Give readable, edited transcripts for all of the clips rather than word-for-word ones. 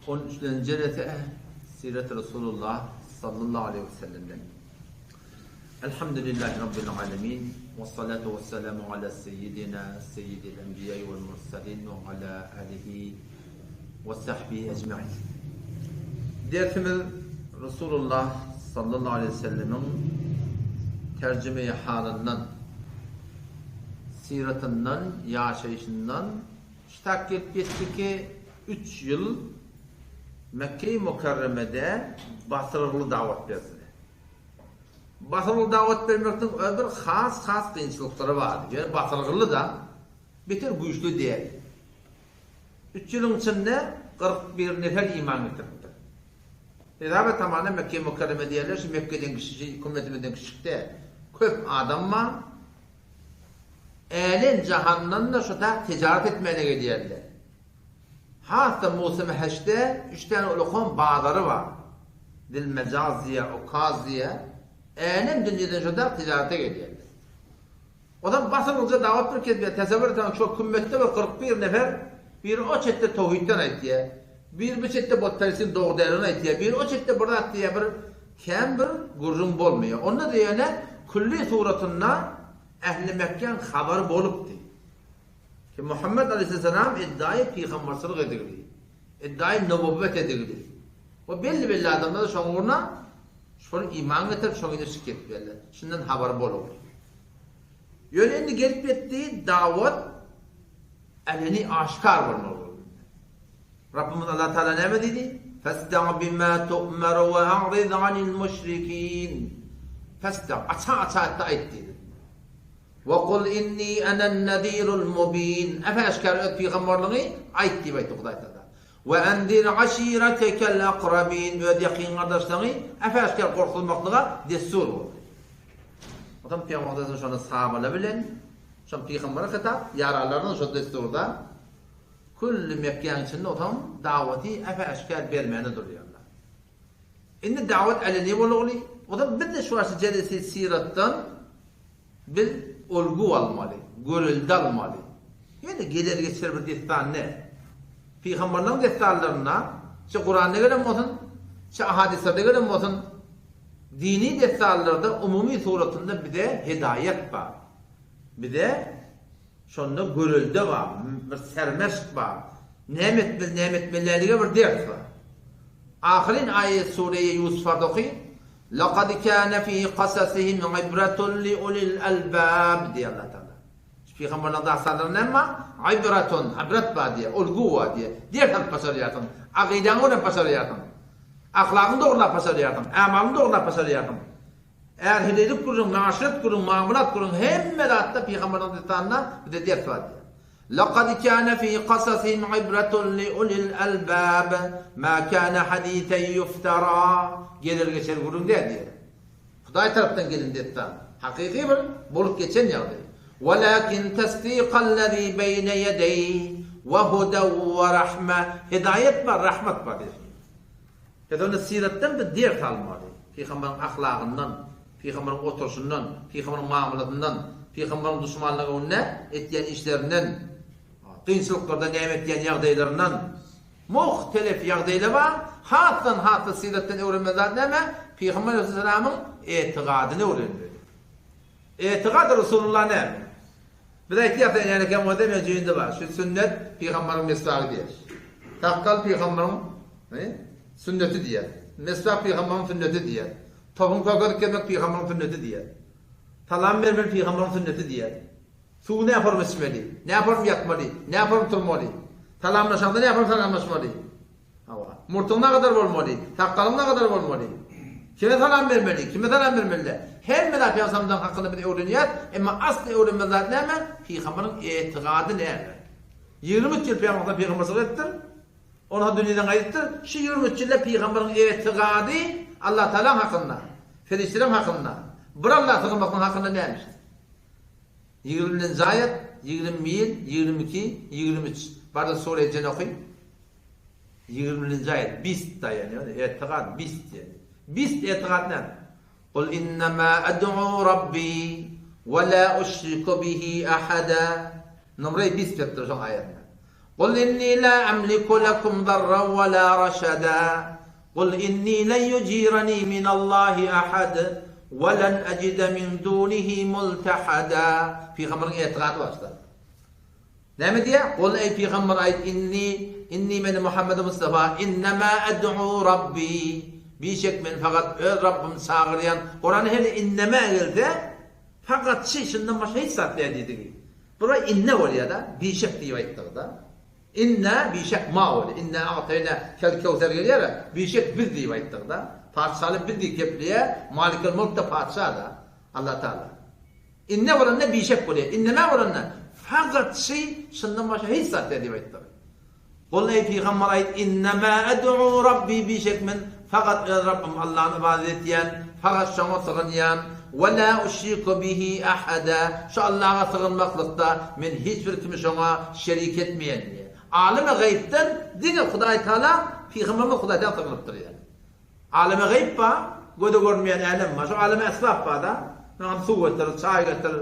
On üçlenji jelese Siret Resulullah sallallahu aleýhi we sellemden. Elhamdülillahi Rabbil alemin we salatu we selamu ala seýidina seýidil enbiýai wal mursalin we ala alihi we sahbihi ecmain. Dersimiz Resulullah sallallahu aleýhi we sellemiň terjimeýi halyndan, syratyndan, ýaşaýşyndan Ştak gelip ýetdi ki, üç ýyl Mekge-i Mükerremede basyrygly dawat berdiler. Basyrygly dawat bermekniň öz bir has-has kynçylyklary bardy. Ýöne basyrygly-da, beter güýçli däl. Üç ýylyň içinde 41 nefer iman getiripdir. Hesaba tamana Mekge-i Mükerreme diýerler, şu Mekgeden kiçi, kümmetimizden kiçjik däl. Köp adam bar. Älem-jahandan-da şu tak tijaret etmäne gelýärler. Has-da Musymy Heşde üç däne ulukan bazary bar. Zilmejaz diýýär, Ukaz diýýär. Älem dünýeden şu tak tijarete gelýärler. Ozal basyrgyja dawat bir kesýär. Tasawwur etseňiz şo kümmetde bir 41 nefer, biri o çetde towhidden aýtýar, biri bu çetde butperestiň dogry däldigini aýtýar, biri o çetde bir zat diýýär, bir Kän bir gürrüň bolmaýar. Onda-da ýöne külli suratynda ähli Mekgäň habary bolupdy. Ki Muhammet aleýhissalam iddiaýy pygamberçilik edigli, iddiaýy nübüwwet edigli. We belli-belli adamlar-da şoň ugruna şol iman getirip, şoň yzyna çykyp gelipdirler. Şundan habary bolupdy. Ýöne indi gelip ýetdi, dawat aleni aşkar bolmaly boldy. Rabbymyz Allah Taala näme diýdi? Festag bima tu'mar we a'rid anil müşrikin. Festag, aça-aça etde aýt diýdi. We kul inni enen nezirul mubin. Äp-äşgär öz pygamberligiňi aýt diýip aýtdy Hudaý Taala. We enzir aşiretekel akrabin. Öz ýakyn gardaşlaryňy äp-äşgär gorkuzmaklyga dessur boldy. Otam pygamber şony sahabalar bilen, şol pygambere hitap, ýaranlaryna şo dessurda Külli Mekgäň içinde otam dawaty äp-äşgär bermäne durýarlar. Indi dawat aleni bolugly, ozal biz-de şu başda jelesi syratdan biz olgu almaly, görelde almaly. Ýöne geler-geçer bir dessan däl. Pygamberleriň dessanlarynda, çe Kuranda gelen bolsun, çe ahadyslarda gelen bolsun, dini dessanlarda umumy suratynda bize hedaýat bar. Bize Şonda görelde bar, bir sermeşk bar. Näme etmeli, näme etmeli däldige bir ders bar. Ahyryn aýat sureýe Ýusufarda oky, Lekad kâne fî kasasihim ibretun li ulil albâb diýýär Allah Tagala. Şu pygamberleriň dastanlarynda näme bar? Ibretun, ibret bar diýýär, ulgu bar diýýär. Ders alyp başarýarsyň. Akydaňy öwrenip başarýarsyň. Ahlagyňy dogrulap başarýarsyň. Amalyňy dogrulap başarýarsyň. Är-heleýlik gürrüň, naşyret gürrüň, mamylat gürrüň, hemme zatda pygamberimiziň dessanynda bize ders bar diýýär. Lekad kâne fî kasasihim ibretun li ulil albâb, mâ kâne hadîsen ýufterâ, geler-geçer gürrüň däl diýýär. Hudaý tarapdan gelen dessan, hakyky bir bolup geçen ýagdaý. Welakin tesdîkallezî beýne ýedeýh we huden we rahme, hidaýat bar, rahmat bar diýýär. Biz onda syratdan bir ders almaly. Pygamberiň ahlagyndan, pygamberiň oturyşyndan, pygamberiň mamylasyndan, pygamberiň duşmanlaryň öňünde etýän işlerinden, kynçylyklarda näme etýän ýagdaýlaryndan muhtelif ýagdaýlar bar. Hasdan has-da syratdan öwrenmeli zat näme? Pygamber aleyhisselamyň etigadyny öwrenmeli. Etigady Resulullah näme? Biz aýtýas ýaly kem bolsa men jüýünde bar. Şu sünnet pygamberiň meswagy diýýär. Sakgal pygamberiň sünneti diýýär. Meswak pygamberiň sünneti diýýär. Tohum kökezip gezmek pygamberiň sünneti diýýär. Salam bermeli pygamberiň sünneti diýýär. Suwy näform içmeli, näform ýatmaly, näform turmaly. Salamlaşanda näform salamlaşmaly. Hawa. Murtuň nagadar bolmaly, sakgalyň nagadar bolmaly. Kime salam bermeli, kime salam bermeli däl. Hemme zat Pygamberimiziň hakynda biz öwrenýäris, emma asly öwrenmeli zat näme? Pygamberiň etigady näme? 23 ýyl Pygamberimiz pygamberçilik edipdir. Ondan dünýeden gaýdypdyr. Şu 23 ýylda pygamberiň etigady Allah Tagalaň hakynda, perişdeleriň hakynda, bir Allaha sygynmaklygyň hakynda näme? Ýigrimden aýat, 21, 22, 23. Barda sure jen oky. Ýigriminji aýat, bist daýanýar, etigat bist diýen. Bist etigat näme? Kul innema ad'u rabbi we la uşriku bihi ahada. Numra bist beripdir şoň aýatynda. Kul inni la emliku lekum darran we la raşada. Kul inni len yujirani minallahi ahad we len ejide min dunihi multahada. Pygamberiň etigady başlar. Näme diýýär? Kul eý pygamber aýt inni inni meni Muhammed Mustafa innema ed'u rabbi. Bişek men fakat öz Rabbym çagyrýan. Kuranda her innema gelse fakat şi şundan başga hiç zat däl diýdigi. Bura inne bolýar-da, bişek diýip aýtdygy-da. Inne bişek ma bolýar. Inne a'taýna kel kewser gelýär-ä, bişek biz diýip aýtdygy-da. Patyşaly biz diýip gepleýär, Malikül Mulk-da patyşa-da, Allatagala. Inne bolanda bişek bolýar. Inneme bolanda fakat şy, şundan başga hiç zat däl diýip aýtdygy. Kul eý pygamber aýt, Innemâ ed'û Rabbi bişek men fakat öz Rabbym Allany ybadat etýän, fakat şoňa sygynýan, we lâ uşriku bihi ahada, şu Allaha sygynmaklykda men hiç bir kimi şoňa şerik etmeýän diýýär. Alemi gaýypdan diňe Hudaý Taala pygamberimiz Hudaý Taala sygynypdyr ýaly. Aleme gaýyp bar, göze görünmeýän älem bar. Şu aleme esbap bar-da. Maňa suw getir, çaý getir,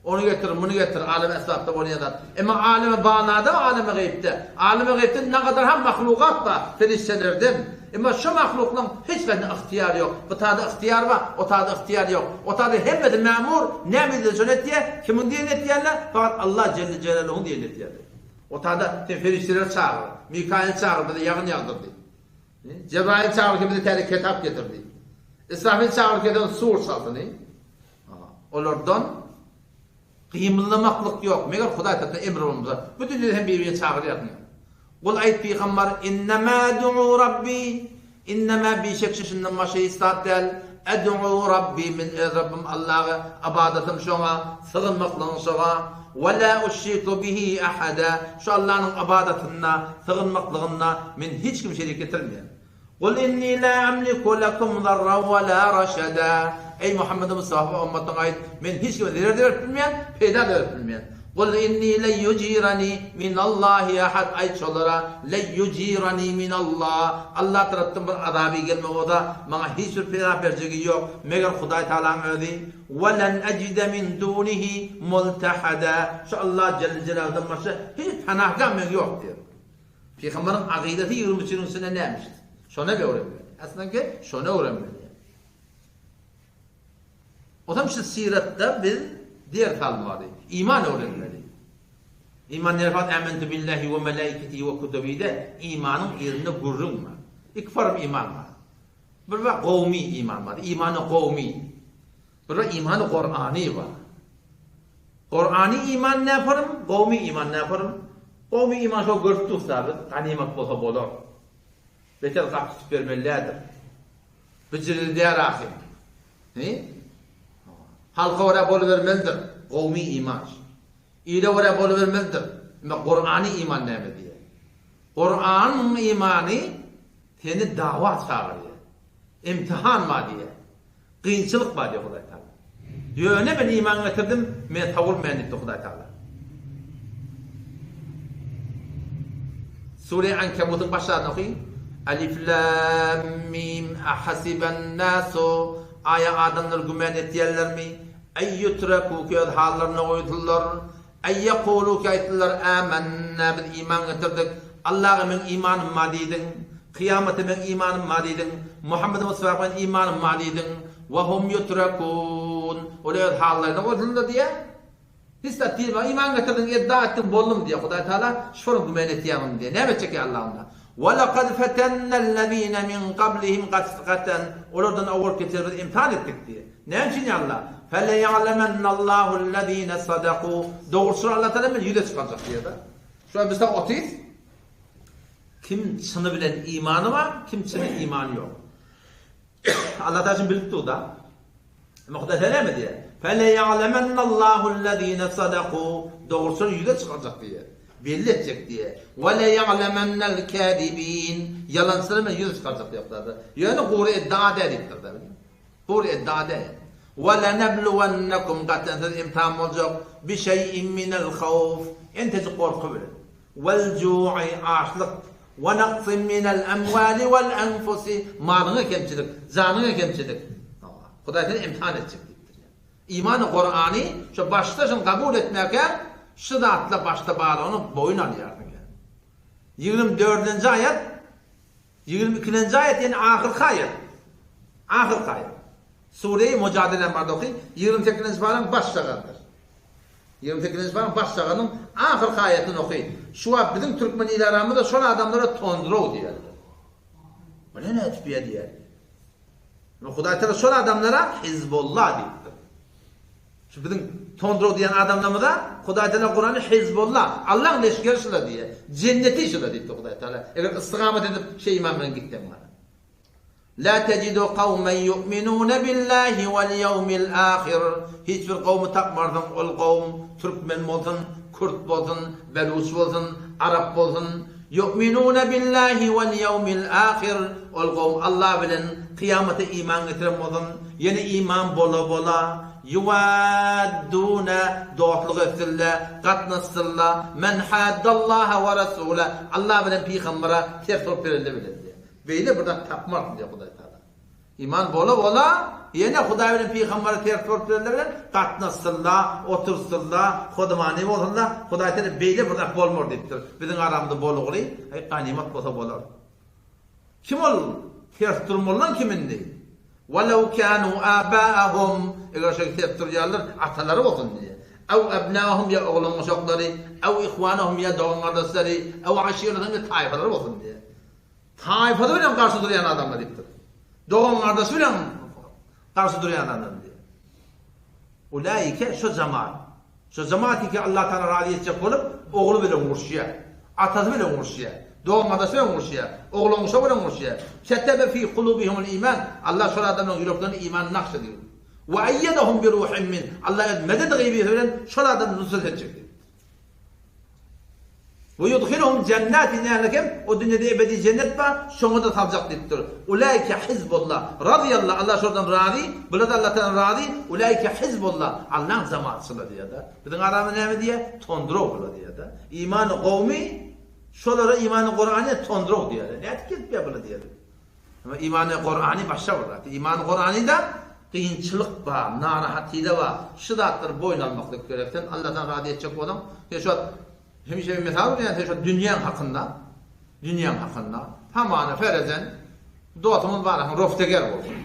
ony getir, muny getir, aleme esbapda bolýan zat. Emma aleme banada, aleme gaýypda. Aleme gaýypda nagadar hem mahlukat bar, perişdelerden. Emma şu mahluklaryň hiç haýsyna ygtyýary ýok. Bu tada ygtyýar bar, o tada ygtyýar ýok. O tada hemmesi mämur, näme diýse şony etýär, kimiň diýenini etýärler? Fakat Allah jelle jelaluhuň diýenini etýärler. O tada sen perişdeleri çagyr, Mikaýyly çagyr, bize ýagyn ýagdyr diý. Jebraýyl çagyrka bize täze ketap getirdi. Israfil çagyrka eden sur çalsyny. Olardan gymyldamaklyk ýok. Meger Hudaý tarapyndan emr bolmasa. Bu dünýede hem bir-birini çagyrýarsyň. Gul aýt pygambar, Innemâ du'u Rabbi, innemâ bişek şundan başga hiç zat däl. Ed'u Rabbi men öz Rabbym Allaha ybadatym şoňa, sygynmaklygym şoňa. Ve lâ uşriku bihi ahada şu Allanyň ybadatynda, sygynmaklygynda men hiç kimi şerik getirmeýän. Kul inni lâ emliku lekum zarran ve lâ raşada Eý Muhammed Mustafa ymmatyňa aýt, men hiç kime zerer-de berip bilmeýän, peýda-da berip bilmeýän. Kul inni len ýujirani minallahi ahad aýt şolara, len ýujirani minallah Allah tarapdan bir azaby gelme bolsa, maňa hiç bir pena berjegi ýok, meger Hudaý Tagalaň özi. We len ejide min dunihi multahada şu Allah jelle jelaluhdan başga hiç panahgah meň ýok diýer. Pygamberiň akydasy 23 ýylyň içinde nämiş? Şony öwrenmeli. Aslynda şony öwrenmeli. Onam şu syratda biz ders almaly, iman öwrenmeli. Iman nerfat amentu billahi we melaiketihi we kutubihi-de imanyň yzynda gürrüň bar. Iki form iman bar. Bir bar gowmy iman bar, imany gowmy. Bir bar imany Kurany bar. Kurany iman ne form, gowmy iman ne form? Gowmy iman şo görüp dursa biz ganymat bolsa bolar. Beter gap tutup bermelidir. Bijirildýär ahym. He? Halka görä bolubermelidir. Gowmy iman. Ile görä bolubermelidir. Emma Kurany iman näme diýýär? Kuranyň imany seni dawa çagyrýar. Imtihan bar diýýär. Kynçylyk bar diýýär Hudaý Taala. Ýöne men iman getirdim, men sowulmaýan diýipdir Hudaý Taala. Sure Ankebutyň baş aýatyny okyň. Alif lam mim ahasiban nasu Aýa adamlar güman etýärlermi? Eý ýutreku ki öz hallaryna goýdullar. Eý ýekulu ki aýtdylar amenna biz iman getirdik. Allaha meň imanym bar diýdiň. Kyýamata meň imanym bar diýdiň. Muhammed Mustafa men imanym bar diýdiň. Wa hum ýutrekun. Ol öz hallaryna goýduldylar diýýär. Hiç zat diýme, iman getirdiň, edda etdiň, boldum diýýär. Hudaý Taala şony güman etýäňmi diýýär. Näme etjek ýa Allah onda? Wa laqad fatannallazina min qablihim gatan. Olardan owal geçenleri biz imtihan etdik diýýär. Näme üçin ýa Allah? Feleýalemennallahu allazina sadaku. Dogruçyl Allah Taala men ýüze çykarjak diýýär-de. Şu an biz otyrys. Kim çyny bilen imany bar, kim çyny imany ýok. Allah Taala şuny bilip dur-da. Emma Hudaý Taala näme diýýär? Feleýalemennallahu allazina sadaku. Dogruçyly ýüze çykarjak diýýär. Belli etjek diýýär. We leýalemennel kazibin. Ýalançylary men ýüze çykarjak diýýär Hudaý. Ýöne gury iddia däl diýipdir-de. Gury iddia däl. We lenebluwennekum gatansyz imtihan boljak bi şeý'in minel hawf. Entejik gorky bilen. Wal-ju'i, açlyk, we naqsin minel emwali wal enfusi, malyňa kemçilik, janyňa kemçilik. Hudaý seni imtihan etjek diýipdir. Imany Kurany şu başda şuny kabul etmäkä şu zatlar başda barlygyny boýun alýarsyň. 24-nji aýat, 22-nji aýat ýene ahyrky aýat. Ahyrky aýat. Sure-i Mujadele barada oky, 28-nji paraň baş şagarydyr. 28-nji paraň baş şagarynyň ahyrky aýatyny oky. Şu wagt biziň türkmen il aramyzda şol adamlara tondrow diýerler. Bu näme etip ýa diýer. Hudaý Tagala şol adamlara Hizbullah diýipdir. Şu biziň tondrow diýen adamlarymyza Hudaý Tagala Kurany Hizbullah, Allaň leşgeri şular diýýär. Jenneti şular diýipdir Hudaý Tagala. Eger istigamat edip şeý iman bilen gitseň mana. La tejidu kawmen yu'minune billahi wal ýewmil ahir. Hiç bir kowmy tapmarsyň, ol kowum türkmen bolsun, kürt bolsun, beluç bolsun, arap bolsun, Yu'minune billahi wal ýewmil ahir. Ol kowum Allah bilen kyýamata iman getiren bolsun, ýene iman bola-bola, Ýuwaddune, dostluk etsinler, gatnaşsynlar, men haddallaha we rasule, Allah bilen pygambere ters bolup berenler bilen diýýär. Beýle bir zat tapmarsyň diýýär Hudaý Tagala. Iman bola-bola, ýene Hudaý bilen pygambere ters bolup bilenler bilen gatnaşsynlar, otursynlar, hodumany bolsunlar, Hudaý Tagala beýle bir zat bolmar diýipdir. Biziň aramyzda bolugly, aý ganymat bolsa bolar. Kim ol ters durmalylan kim indi? Welew kanu abaahum, eger şeýle ters durýanlar atalary bolsun diýýär. Ew ebnaahum ýa oglan-uşaklary, ew ihwanahum ýa dogan-gardaşlary, ew aşiretahum ýa taýpalary bolsun diýýär. Taýpasy bilen garşy durýan adamlar diýipdir. Dogan-gardaşy bilen garşy durýan adamlar diýýär. Ulaike şo jemaat. Şo jemaat iki Allah Taala razy etjek bolup, ogly bilen uruşýar. Atasy bilen uruşýar. Dogan-gardaşy bilen uruşýar. Oglan-uşagy bilen uruşýar. Ketebe fi kulubihimul iman. Allah şol adamlaryň ýüreklerine imany nakş edýär. We eýýedehum bi ruhin min. Allah öz medet gaýbysy bilen şol adamy nusrat etjek diýipdir. We yudhiluhum jennatin näme hem o dünýede ebedi jennet bar, şoňa-da saljak diýipdir. Ulaike hizbullah, razyýallah, Allah şolardan razy, bular-da Allahdan razy, ulaike hizbullah, Allaň jemaatçylary diýýär-de. Biziň aramyzda näme diýýär? Tondrow bular diýýär-de. Imany gowmy? Şolara imany Kurany tondrow diýýär. Nädip gelip bular diýýär. Emma imany Kurany başga bir zat. Imany Kuranyda kynçylyk bar, narahatlyk bar. Şu zatlary boýun almaklyk gerek. Sen Allahdan razy etjek bolsaň, sen şu hemişe bir mysal berýän, sen şu dünýäň hakynda, dünýäň hakynda, hamana ferezen dostumyz bar, rofteger bolsun.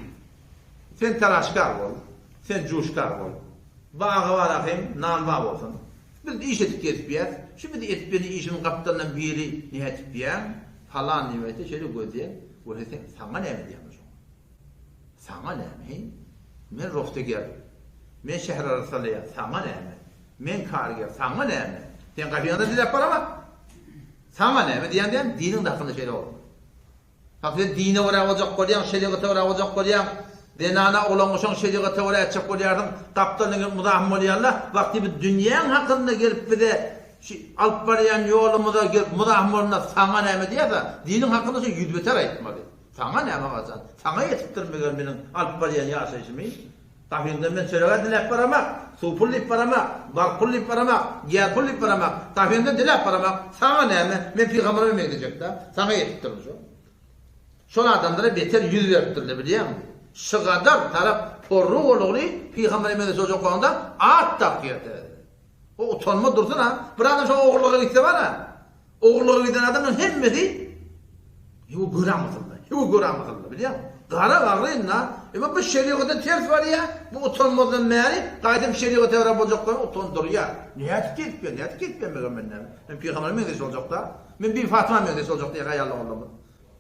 Sen telaşkar bol, sen juşkar bol. Bagy bar ahym, nanba bolsun. Biz iş edip gezipýäs. Şu biz edip ýören işimiň gapdalyndan biri nätipýäň, palan diýip aýtsa, şeýle gözýän, görse sen saňa näme diýýäň şoňa? Saňa näme, heý? Men rofteger. Men şäher arassalaýan, saňa näme? Men karger, saňa näme? Sen gapyňda diläp baramak. Saňa näme diýýän däl, diniň hakynda şeýle bolmaly. Hak sen dine görä boljak bolýaň, şerigata görä boljak bolýaň. Zenana oglan-uşaň şerigata görä etjek bolýarsyň, gapdalyndan gelip muzahym bolýarlar. Wagty bir dünýäň hakynda gelip bize şu alyp barýan ýolumyza gelip muzahym bolanda saňa näme diýerse, diniň hakynda şo ýüzbeter aýtmaly. Saňa näme agajan? Saňa ýetipdir meger meniň alyp barýan ýaşaýşymy? Gapyňdan men çöreg-ä diläp baramak, suw pul diýip baramak, bark pul diýip baramak, gäz pul diýip baramak, gapyňdan diläp baramak, saňa näme, men pygamberime meňzejek-dä, saňa ýetipdirmi şo? Şol adamlara beter ýüz beripdirler, bilýäňmi? Şygadar tarap porruk bolugly pygambere meňzeş boljak bolanda at dakýar täze. O utanma dursun-a, bir adam şo ogurlyga gitse bar-a, Ogurlyga giden adamlaryň hemmesi ýuw görämasynda, ýuw görämasynda, bilýäňmi? Gara garrynda, emma bu şerigata ters barýar, bu utanmazdan bäri gaýtam şerigata görä boljaklaryny utandyrýar. Nädip gezip ýör, nädip gezip ýörmegem men näme? Men pygambere meňzeş boljakda. Men Bibi Fatyma meňzeş boljak diýýär aýal oglanlar.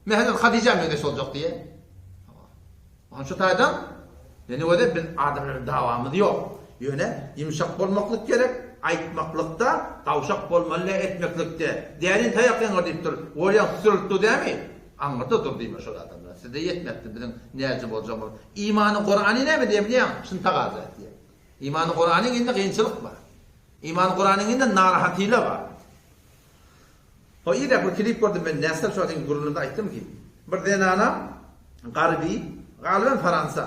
Men Hezreti Hatyja meňzeş boljak diýýär. Onuň şu taýdan ýene göze biz adamlar bilen dawamyz ýok. Ýöne ýumşak bolmaklyk gerek, aýtmaklykda, gawşak bolmaly däl etmeklikde. Dälin taýak ýaňyr diýipdir. Bolýaň süsürlip dur dämi? Aňyrda dur diýme şol adamlara. Size ýetmezdi biziň näce boljagymyz. Imany Kurany näme diýen bilýäňmi? Şuny tagaza et diýen. Imany Kuranyň indi kynçylyk bar. Imany Kuranyň indi narahatyla bar. Ho irräk bir klip gördüm men näsler şo seň gürrüňiňde aýtdym ki bir zenana garyby galyban faransa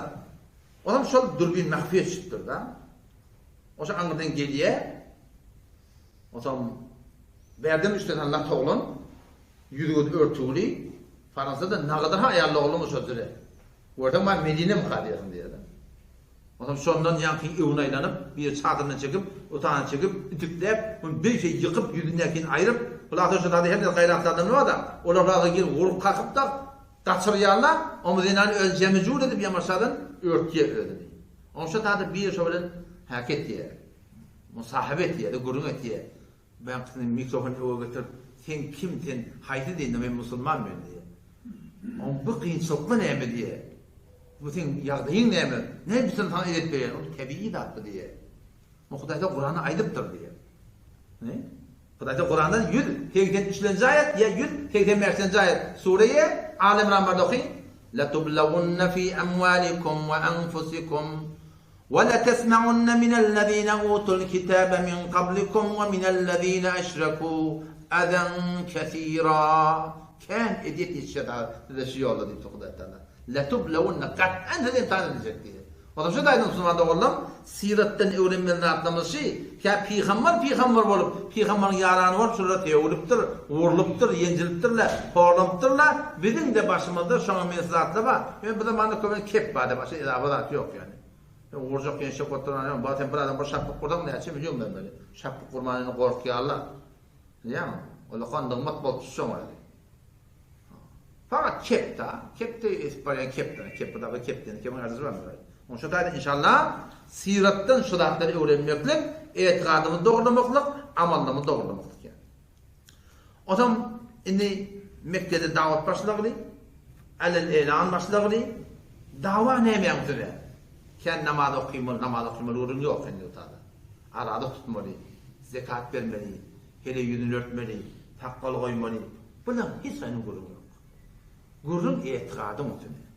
onam şol dürbin mahfiýa düşüpdir da oşa aňyrdan gelýä onsoň bärden üçden sany lat oglan ýüzi gözi örtügli faransada nagadyr ha aýally oglan şo jüre görseň bar medinemika diýersiň diýýär Onsoň şondan ýaňky öňüne aýlanyp, biri çadyryny çekip, otanyny çekip, itikläp, ony beýle ýykyp, ýüzündäkini aýryp. Hulasa şu zady hemme gaýratly adamlar bar-da, olar hulasa girip urup kakyp-da gaçyrýarlar, omy zenany özi jemi-jur edip ýamaşadan örtýär özüni. Oň şu zady biri şo bilen häki etýär. Musahabe etýär-de, gürrüň etýär. Baňkyny mikrofon öe getirip, sen kim sen, haýsy dinde, men musulman men diýýär. Oň bu kynçylykly näme diýýär. Bu seň ýagdaýyň näme? Näme üçin saňa ezet berýär? Ol tebigy zat bu diýýär. Bu Hudaýda Kuranda aýdypdyr diýýär. Ne? Hudaýda Kuranda 183-nji aýat ýa 185-nji aýat. Sure-i Al Imran barda oky. La tublawunna fi amwalikum we anfusikum we la tesma'unna minellezine utul kitabe min qablikum we minellezine eşreku azen kesira. Kän ezýet ýetişer size şu ýolda diýipdir Hudaý Taala. Letublewunne gat'an sizi imtihan ediljek diýýär. Onsoň şu taýdan musulman doganlarym syratdan öwrenmeli zatlarymyz şi, kä pygambar pygambar bolup, pygambaryň ýarany bolup şulara sögülipdir, urlupdyr, ýenjilipdirler, horlanypdyrlar, biziň-de başymyzda şoňa meňzeş zatlar bar. Ýöne bu zamanda köplenç kep bar diýip başga edawa zat ýok ýöne. Sen urjak ýençjek bolup duran ýok. Sen bir adam bir şapbyk ursaň näçe million bermeli. Şapbyk urman indi gorkýarlar. Bilýäňmi? Olakan nygmat bolup düşseň özi. Fakat kep da, kep de esip barýan kep da, kep dagy kep diýen, kebiň arzyzy barmy? Oň şu taýda inşallah syratdan şu zatlary öwrenmeklik, etigadymyzy dogrulamyklyk, amallarymyzy dogrulamyklyk ýa. Otam indi Mekgede dawat başlagly, alel elan başlagly, dawa nämäň söze? Kän namaz okymaly, namaz okymaly gürrüň ýok indi o taýda. Araza tutmaly, zekat bermeli, Hele ýüzüni örtmeli, sakgal goýmaly. Bulaň hiç haýsynyň gürrüňi ýok. Gürrüň etigadyň üstünde.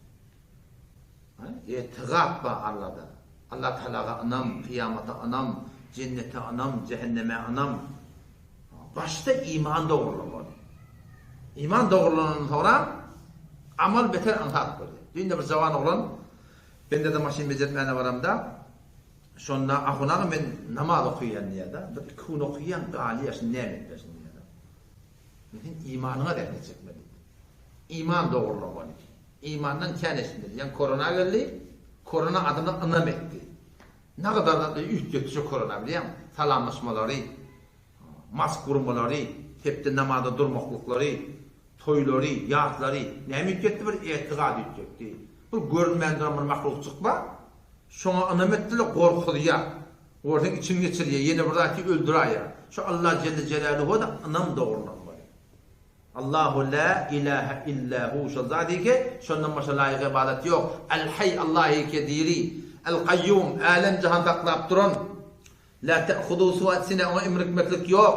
Etigat bar Allada. Allah Tagalaga ynam, kyýamata ynam, jennete ynam, jähenneme ynam. Başda iman dogrulanmaly. Iman dogrulanandan soňra amal beter aňsat bolýar. Düýn-de bir jawan oglan bende-de maşyn bejertmäne baramda, Şonda Ahun aga men namaz okaýan diýýär-de, bir iki gün okaýan galýar şindi näme etmeli şindi diýýär. Men sen imanyňa zähmet çekmeli diýdim. Iman dogrulamaly. Imandan kän eşitmeli. Ýa korona geldi, korona adamlar ynam etdi. Nagadar zatlar üýtgetdi şu korona bilýäňmi? Salamlaşmalary, mask gurmalary, sepde namaza durmaklyklary, toýlary, ýaslary näme üýtgetdi bir etigady üýtgetdi. Bir görünmän duran bir mahlukjyk bar. Şoňa ynam etdiler, gorkuzýar. Görseň içiňi geçirýär, ýene bir zat öldüräýýär. Şu Allah jelle jelaluhu-da ynam dogrulanmaly. Allahu la ilahe illa hu şol zat eke, şondan başga laýyk ybadat ýok. El haý Allah eke diri, El kaýýum älem jahan saklap duran. La te'huzuhu sine oňa imrikmeklik ýok.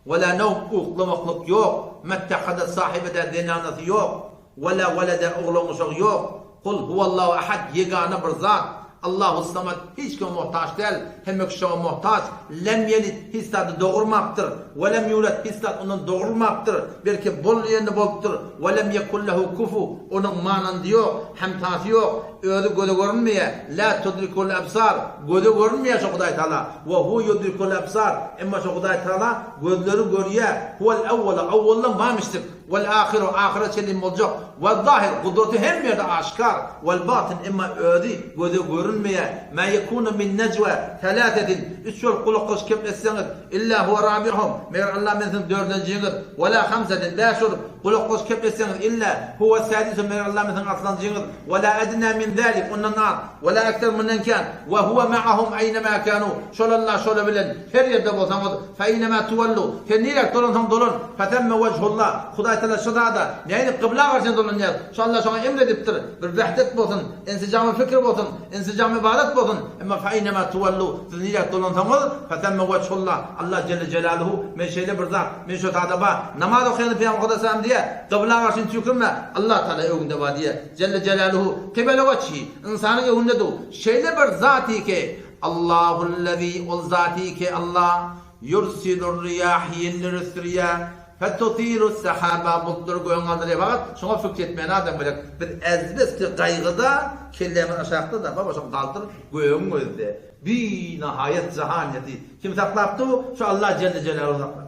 We la nowm uklamaklyk ýok. Mettehada sahibe-de zenanasy ýok. We la welede oglan uşagy ýok. Kul huwallahu ahad ýegana bir zat. Allahus samad hiç kime muhtaç däl, hemme kişi şoňa muhtaç. Lem ýelid hiç zady dogurmapdyr. We lem ýulad hiç zat ondan dogrulmapdyr, belki bol ýerinde bolupdyr. We lem ýekun lehu kufu onuň manandy ýok, hemtasy ýok. Özi göze görünmeýär, Lä tudrikul ebsar, göze görünmeýär şo Hudaý Tagala, we hu yudrikul ebsar, emma şo Hudaý Tagala gözleri görýär, huwel ewwelu, awwaldan barmyşdyk, wel ahyru, ahyra çenli boljak, wel zahir, gudraty hemme ýerde aşkar, wel batyn, emma özi göze görünmeýär, mä ýekunu min nejwe selasetin, üç bolup gulaklaşyp gepleşseňiz, illa huwe rabi'uhum, meger Allah men siziň dördünjiňiz, we la hamsetin, bäş bolup gulaklaşyp gepleşseňiz, illa huwe sadisuhum, meger Allah men siziň altynjyňyz, We la edna min zalik, ondan az, we la ekser, mundan kän, we huwe ma'ahum eýnemâ kânû, şol Allah şolar bilen, her ýerde bolsaňyz, fe eýnemâ tuwellû, sen niräk dolansaň dolan, fethemme wejhullah, Hudaý Tagala şu zada, nähili kybla garşy dolanýar, şu Allah şoňa emr edipdir, bir wehdet bolsun, insijamy fikr bolsun, insijamy ybadat bolsun, emma fe eýnemâ tuwellû, siz niräk dolansaňyz, fethemme wejhullah, Allah jelle jelaluhu, men şeýle bir zat, Men şo sada bar. Namaz okaýanda Pygamber Hudaý diýýär, Kybla garşyny tüýkürme, Allah Tagala öňünde bar diýýär. Jelle Jelaluhu, kybele wejhi, ynsanyň öňünde dur. Şeýle bir zaty ki, Allahullezî, ol zaty ki, Allah, ýursilur riýah, ýelleri ösdürýär, fetutiru sahaba, bulutlary göge galdyrýar. Fakat şoňa pikir etmeýän adam gerek. Biz ezbeski gaýgyda, kellämiz aşakda-da, baba şo galdyr gögüň gözde. Binahaýat jahanyýeti kim saklap dur? Şu Allah jelle jelaluhu saklap.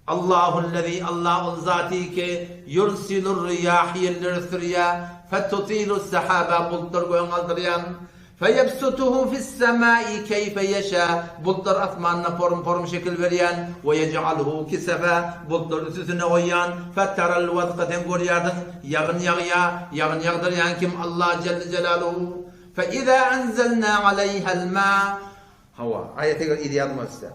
Allahullezî Allah ol zaty ki, ýursilur riýah ýelleri sürýär, fetutilu sahaba bulutlary göge galdyrýan. Feýebsutuhu fis-semai keýfe ýeşa, Bultlar asmanda porum-porum şekil berýän, we ýej'aluhu kisefa, bultlary üst-üstüne goýýan, feteral wadka sen görýärsiň, ýagyn ýagýa, ýagyn ýagdyrýan kim Allah jelle jelaluhu. Fe-iza enzelna aleýhel ma, Hawa, aýat eger yzy ýazmak isle.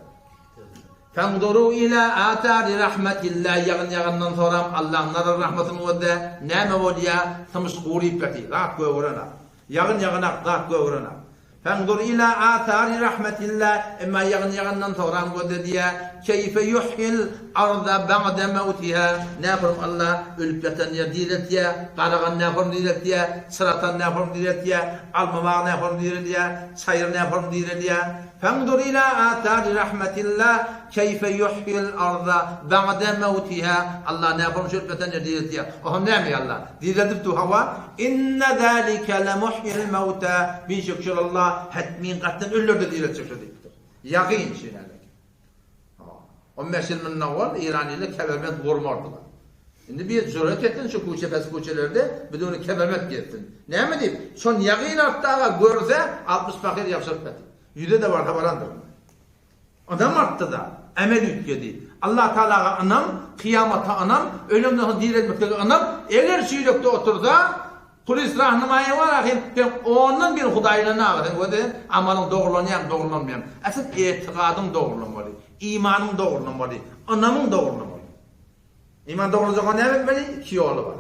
Fenzuru ila atari rahmetillah, ýagyn ýagandan soram Allaň nazar rahmatyny gözle, näme bolýa, symyş guryp ýatyr, zat gögerenak. Ýagyn ýaganak, zat gögerenak. Fenzur ila athari rahmetillah, emma ýagyn ýagandan soňram gözle diýýär, keýfe yuhyil arda ba'de mewtiha, nähurm Allah ölüp ýatan ýeri direltýär, garagan nähurm direltýär, çyratan nähurm direltýär, alma bagy nähurm direldýär, çaýyr nähurm direlýär. Fenzur ila athari rahmetillah, keýfe yuhyil arda ba'de mewtiha, Allah nähurm şu ölüp ýatan ýeri direltýär. Oho näme Allah? Direldip dur hawa, Inne zalike lemuhyil mewta, bişek şol Allah hetmin gatdan ölüleri-de direltjek şo diýipdir. Ýagyn şeýlelik. Hawa. On bäş ýyl mundan owal Iranylar kemerment gurmardylar. Indi bir jüret etsin şu kuçe pes kuçelerde biduni kemerment gezsin. Näme diýip, şon ýagyn artdy aga görse 60 pahyr ýapşyryp gaty. Ýüze-de barsa barandyr. Ynam artdy-da, emel üýtgedi. Allatagalaga ynam, kyýamata ynam, öleňden soň direlmeklige ynam, eger şu ýürekde otursa, Kulis rahnamaýy bar ahym, sen ondan bir Hudaýdan aga sen göze amalyň dogrulanýarmy, dogrulanmaýarmy? Asyl etigadyň dogrulanmaly, imanyň dogrulanmaly, ynamyň dogrulanmaly. Iman dogruljaga näme etmeli? Iki ýoly bar.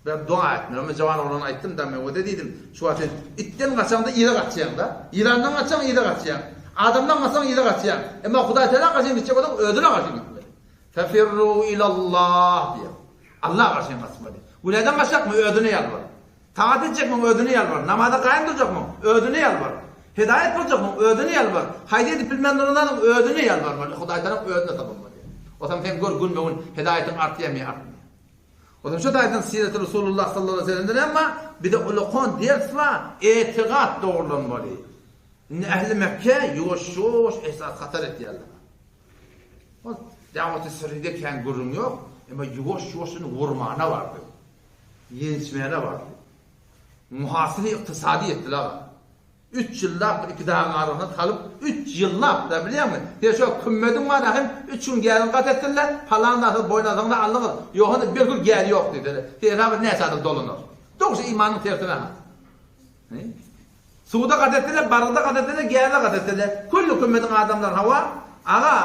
Bir doga etmeli. Men jawan oglana aýtdym-da, men öde diýdim. Şu wagt sen itden gaçaňda yza gaçýaň-da. Ýylandan gaçsaň yza gaçýaň. Adamdan gaçsaň yza gaçýaň. Emma Hudaý Teala garşy gitjek bolsaň özüne garşy gitmeli. Fefirru ilallah diýýär. Alla garşy gaçmaly. Günäden gaçjakmy? Özüne ýalbar. Tagat etjekmiň? Özüne ýalbar. Namaza gaýym durjakmyň? Özüne ýalbar. Hedaýat boljakmyň? Özüne ýalbar. Haýsy edip bilmän duran zadyň? Özüne ýalbarmaly. Hudaý tarap özüne tapylmaly. Otam sen gör günbe-gün hedaýatyň artýarmy ýa artmaýarmy. Otam şu taýdan Sireti Resulullah sallallahu aleyhi ve sellemden emma bize ulakan ders bar, etigat dogrulanmaly. Indi ähli Mekke ýuwaş-ýuwaş esas hatar etýärler. Ol dawat-y sirride kän gürrüň ýok, emma ýuwaş-ýuwaş indi wurmana bardy. Ýençmäne bardy. Muhasyny ykdysady etdiler aga. Üç ýyllap bir iki dagyň arasyna salyp, üç ýyllap-da, bilýäňmi? Sen şo kümmediň bar ahim, üç gün gäziň gat etsinler, palan zat boýun alsaň-da aldyňyz, ýogsa-da bir gün gäzi ýok diýseler. Sen hesap et näçe adam dolanar. Dogry imanyň tersine ha. Suwda gat etseler, bargda gat etseler, gäzde gat etseler, külli kümmediň adamlary hawa, aga,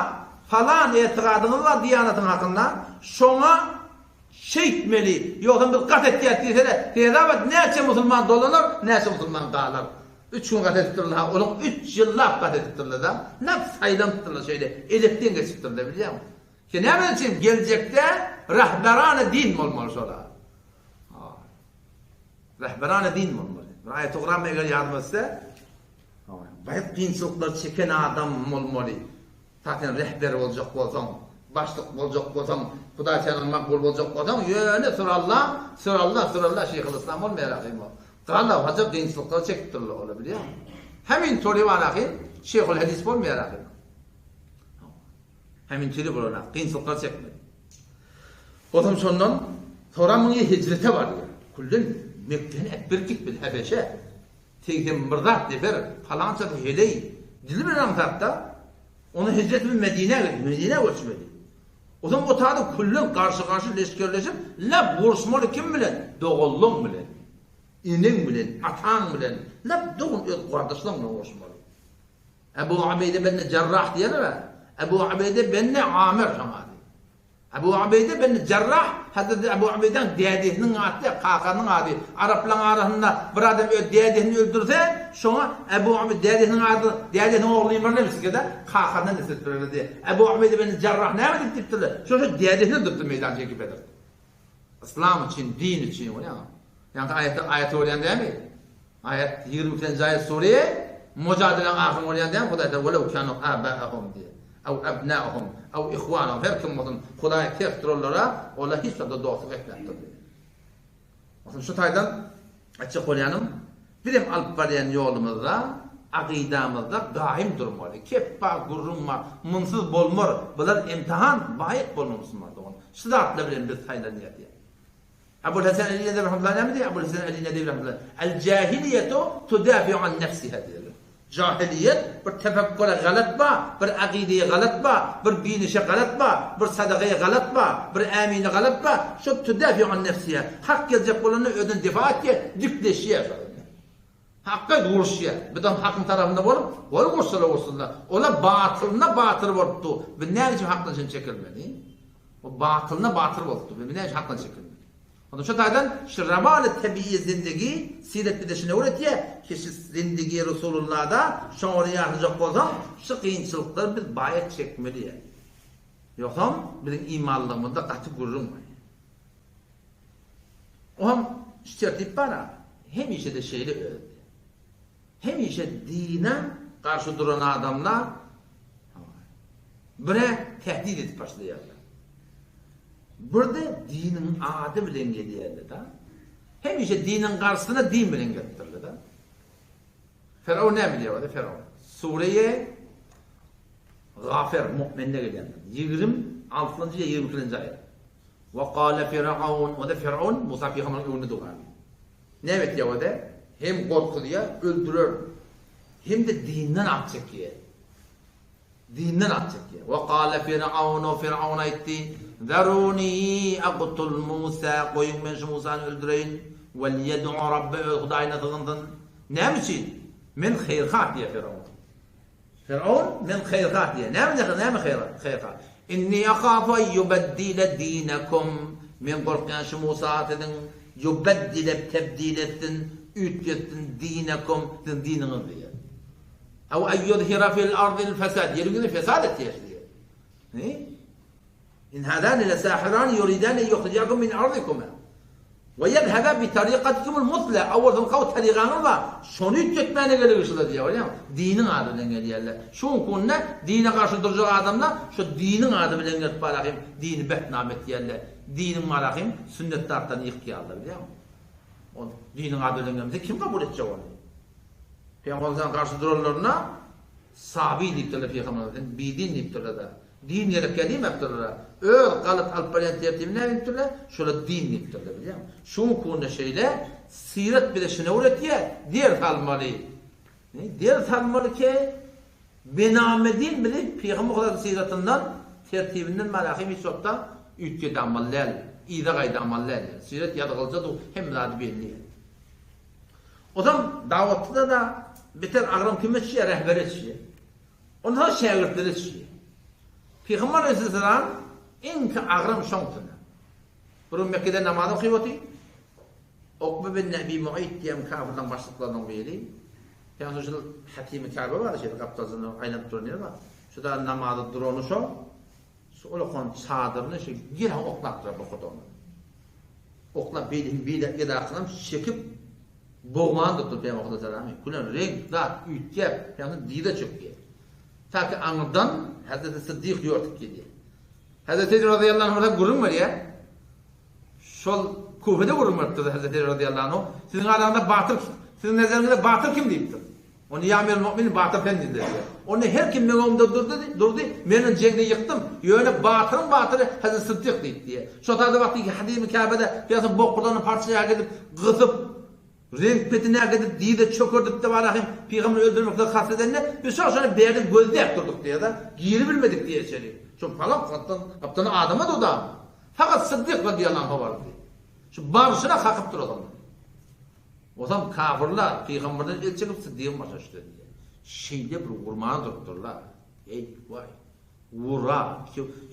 palan etigadyňyz bar diýanatyň hakynda, şoňa Şeýtmeli, ýogsam biz gat etýäs diýsene, hesap et näçe musulman dolanar, näçe musulman galar. Üç gün gat edipdirler, ha, olaň üç ýyllap gat edipdirler-de, nap saýlanypdyrlar şeýle, elekden geçipdirler, bilýäňmi? Sen näme üçin geljekde rahberany din bolmaly şolar. Ha. Rahberany din bolmaly. Bir aýat ogram eger ýadyma düşse, baýak kynçylyklar çeken adam bolmaly. Ta sen rehber boljak bolsaň, başlyk boljak bolsaň, Hudaý seniň makbul boljak bolsaň, ýöne süralla, süralla, süralla şeýhulyslam bolmaýar ahym o. Gala haja kynçylyklar çekipdirler olar bilýäňmi? Hemin tory bar ahym, şeýhul hadis bolmaýar ahym. Hemin tili bolan kynçylyklar çekmeli. Bolsam şondan soram muňa hijrete barýar. Külden Mekgeni äkberip gitmeli Hebeşe. 81 zat nefer, palançasy heleý, dili bilen aňsatda, Ony hijret bilen Medinä gitdi, Medinä göçmeli. Onsoň o taýda küllen garşy-garşy leşgerleşip, lap uruşmaly kim bilen? Doganlaň bilen, eneň bilen, ataň bilen, lap dogan öz gardaşlaň bilen uruşmaly. Ebu Ubeýde benne Jarrah diýerler-ä. Ebu Ubeýde benne Amir şoň ady. Ebu Ubeýde bin Jarrah Hezreti Ebu Ubeýdäň dädesiniň ady, kakasynyň ady. Araplaryň arasynda bir adam öz dädesini öldürse, şoňa Ebu Ubeýde dädesiniň ady, dädesiniň ogly diýmezler, kakasyndan nisbet bererdi. Ebu Ubeýde bin Jarrah näme diýip diýipdirler? Şo şo dädesini öldüripdir meýdan çekip Bedirde. Yslam üçin, din üçin bolýar. Ýaňky aýatda aýaty bolýan dälmi? Aýat 22-nji aýat sure Mujadeleň ahyry bolýan dälmi? Hudaý taala welew kanu abaahum diýýär. Aw abnaahum aw ihwanahum her kim bolsun Hudaýa ters duranlara olar hiç wagtda dostluk etmäpdir diýýär. Onsoň şu taýdan aýtjak bolýanym biz hem alyp barýan ýolumyzda akydamyzda gaýym durmaly. Kep bar, gürrüň bar. Munsyz bolmar. Bular imtihan, baýyk bolma musulman dogan. Şu zatlar bilen biz saýlanýas diýýär. Abul Hasan Ali Nedewi rahmetullah näme diýýär? Abul Hasan Ali Nedewi rahmetullah El jahiliýetu tudafi'u an nefsiha diýýär. Jahiliýet bir tefekkure galat ba, bir akideye galat ba, bir binişe galat ba, bir sadakaya galat ba, bir ämine galat ba, şo tudafi'u an nefsiha. Hak geljek bolanda özüni difa etýär, dikleşýär. Hakga uruşýar. Bizem hakyň tarapynda bolup, goý ursalar ursunlar. Olar batylyna batyr bolupdy. Biz näme üçin hakdan çen çekilmeli? O batylyna batyr bolupdy. Biz näme üçin hakdan çekilmeli? Onda şu taýdan şu rowaly tebiýi zindigi siret bize şuny öwretýär ki şu zindigi Resulullahda şoňa görä ýaşajak bolsaň şu kynçylyklary biz baýat çekmeli. Ýogsam biziň imanlygymyzda gaty gürrüň bar. Oňam şu tertip bar-a, hemişe-de şeýle özi. Hemişe dine garşy duran adamlar bir-ä tehdit edip başlaýarlar. Bir-de diniň ady bilen gelýärler-de. Hemişe diniň garşysyna din bilen gelipdirler-de. Firaun näme diýýär ol Firaun? Sureýe Gafir, Mu'minde gelýändir. 26-njy ýa 22-nji aýat. Wa gale Firaun, onda Firaun Musa pygamberiň öňünde durýar. Näme etýär ode? Hem gorkuzýar, öldürer. Hem-de dinden at çekýär. Dinden at çekýär. Wa gale Firaun, Firaun aýtdy, Zaruni aqtul Musa, goýuň men şu Musany öldüreýin. Wal ýed'u Rabbe öz Hudaýyna sygynsyn. Näme üçin? Men haýyrhah diýýär Firaun. Firaun, men haýyrhah diýýär. Näme diýýär, näme haýyrhah? Inni ahafu en yubeddile dinekum. Men gorkýan şu Musa siziň yubeddile tebdil etsin, üýtgetsin dinekum, siziň diniňizi diýýär. Aw en yuzhira fil ardil fesad. Ýeriň ýüzünde fesat etýär diýýär. Ne? In hazani lesahirani yuridani en yuhrijakum min ardikuma we yezheba bi tariqatikumul musla owal siziň gowy tarygaňyz bar, şony üýtgetmäne geregi şular diýýär bolýarmy? Diniň ady bilen gelýärler. Şu günki günde dine garşy durjak adamlar şu diniň ady bilen gelip barahym dini betnam etýärler. Diniň barahym sünnet zatlaryny ýykýarlar bilýäňmi? Ol diniň ady bilen gelmese kim kabul etjek ony? Pygamberimize garşy duranlaryna sabi diýipdirler pygamberimize sen bidin diýipdirler-de. Din gerekýä diýmepdirler. Öz galat alyp barýan tertibini näme diýipdirler? Şola din diýipdirler bilýäňmi? Şu günki günde şeýle syrat bize şuny öwretýär, ders almaly. Ders almaly ki, bename din bizi Pygamber Hudaýyň syratyndan, tertibinden malahym hiç wagtda üýtgedamaly däl, yza gaýdamaly däl. Syrat ýazgylja dur, hemme zady belli. Ozam dawatda-da beter agram kime düşýär? Rehbere düşýär. Ondan soň şägirtlere düşýär. Pygamber aleyhisselam iňki agram şoň üstünde. Bir gün Mekgede namaz okyp otyr. Ukbe bin Ebi Muayt diýen kafirleriň başlyklarynyň biri. Ýagny şol Hatimi Käbe bar, şeýle gapdalynda aýlanyp duran ýeri bar. Şu da namaza durany şo. Şu ulakan çadyryny şu ýere oklap durar bokurdagyna. Oklap beýlesini beýle edakynam çekip bogman durdy Pygamber Hudaýa Külen reňk zat üýtgäp, ýagny dyza çökýär. Ta ki aňyrdan Hazreti Siddik ýortup gelýär. Hazreti Ebu razyýallahu anhu gürrüň berýär. Şol Kufede gürrüň beripdir Hazreti Ebu razyýallahu anhu. Siziň araňyzda batyr, siziň nezeriňizde batyr kim diýipdir. Onda ýa Amirul Mu'minin batyr sen diýdiler diýýär. Onda her kim meň öňümde durdy, durdy, men ony jeňde ýykdym, ýöne batyryň batyry Hazreti Syddyk diýip diýýär. Şo taýda wagty Hadymy Käbede Pygamber bokurdagyny parçaýa gidip, gysyp, reňk petine äkidip, dyza çökerdip-de barahym Pygamberi öldürmekde kast edende, biz şo şony bärden gözläp durduk diýýär-de, giribilmedik diýýär içeri. Şo palan gapdan, gapdan adama durdy. Fakat Syddyk radyýallahu anhu bardy. Şu barşyna kakyp dur adamlar. Ozam kafyrlar pygamberden el çekip Syddygyň başyna düşdi diýýär. Şeýle bir urmana durupdyrlar. Eý, waý. Ura,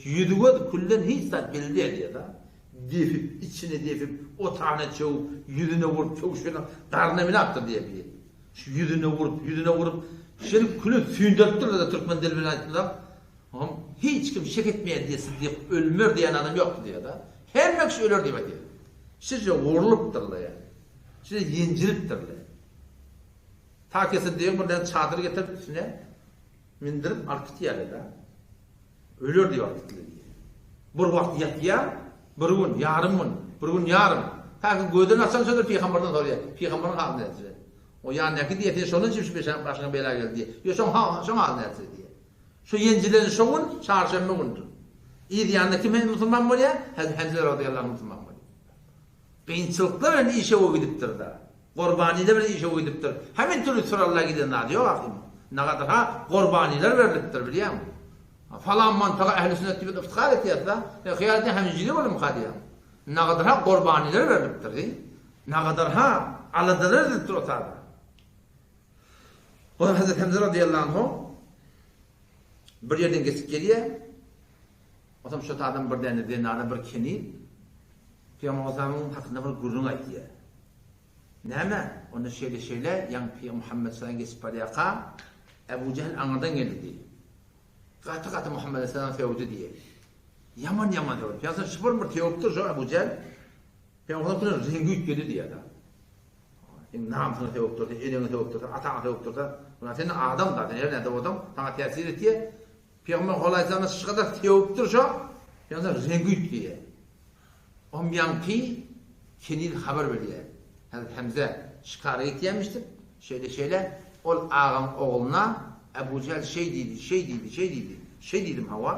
ýüzi-gözi külden hiç zat belli däl diýýär-de. Depip, içine depip, o tana çöwüp, ýüzüne urup, çöwüşgene garnyna minapdyr diýýär biri. Şu ýüzüne urup, ýüzüne urup, şeýdip küle süýnderipdirler-de türkmen dili bilen aýtsaň. Oňam hiç kim şek etmeýär diýýär Syddyk ölmer diýen adam ýokdy diýýär-de. Hemme kişi öler diýip aýdýar. Şeýle urlupdyrlar ýa. Şeýle ýenjilipdirler. Ta Syddygyň birden çadyr getirip üstüne mindirip alyp gitýärler-de. Öler diýip alyp gitdiler diýýär. Bir wagt ýatýar, bir gün, ýarym gün, bir gün ýarym. Ta ki gözüni açan şonda pygamberden soraýar. Pygamberiň haly näçe? O ýanyndaky diýýär, sen şondan çüş başyňa bela geldi diýýär. Ýok, şoň şoň haly näçe diýýär. Şu ýenjilen şo gün çarşenbe günüdir. Yz ýanynda kim musulman bolýar? Hezreti Hemze razyýallahu anh musulman bolýar. Kynçylyklar bilen işewür gidipdir-de. Gorbanylar bilen işewür gidipdir. Hemen türli syralla giden zady ýok ahym. Nagadyr-ha gorbanylar berlipdir bilýäňmi? Falan mantaga ähli sünnet diýip yftihar etýäs-da. Sen hyýal edýäň hem jini bolumyka diýýäň. Nagadyr-ha gorbanylar berlipdir diý. Nagadyr-ha aladalar edilipdir o taýda. Ondan Hazreti Hemze radyýallahu anhu bir ýerden geçip gelýär. Onsoň şo taýdan bir däne zenana bir keniz Pygamber aleyhissalamyň hakynda bir gürrüň aýdýar. Näme? Onda şeýle-şeýle, ýaňy Pygamber Muhammet sallam geçip barýarka, Ebu Jähl aňyrdan geldi diýdi. Gaty-gaty Muhammet aleyhissalam sögdi diýdi. Ýaman-ýaman sögdi. Pygamber şypyr bir sögüpdir şo Ebu Jähl. Pygamber sallam reňgi üýtgedi diýýär. Seň namysyňa sögüp dursa, eneňe sögüp dursa, ataňa sögüp dursa, buna sen adam da, sen her näde bolsaň, saňa täsir etýär. Pygamber holaýsana şygadar sögüpdir şo, Pygamber reňgi üýtgeýär. Om ýaňky keniz habar berýär. Hazreti Hemze şikara gitýärmişdir. Şeýle-şeýle ol agaň ogluna Ebu Jähl şeý diýdi, şeý diýdi, şeý diýdi. Şeý diýdim hawa.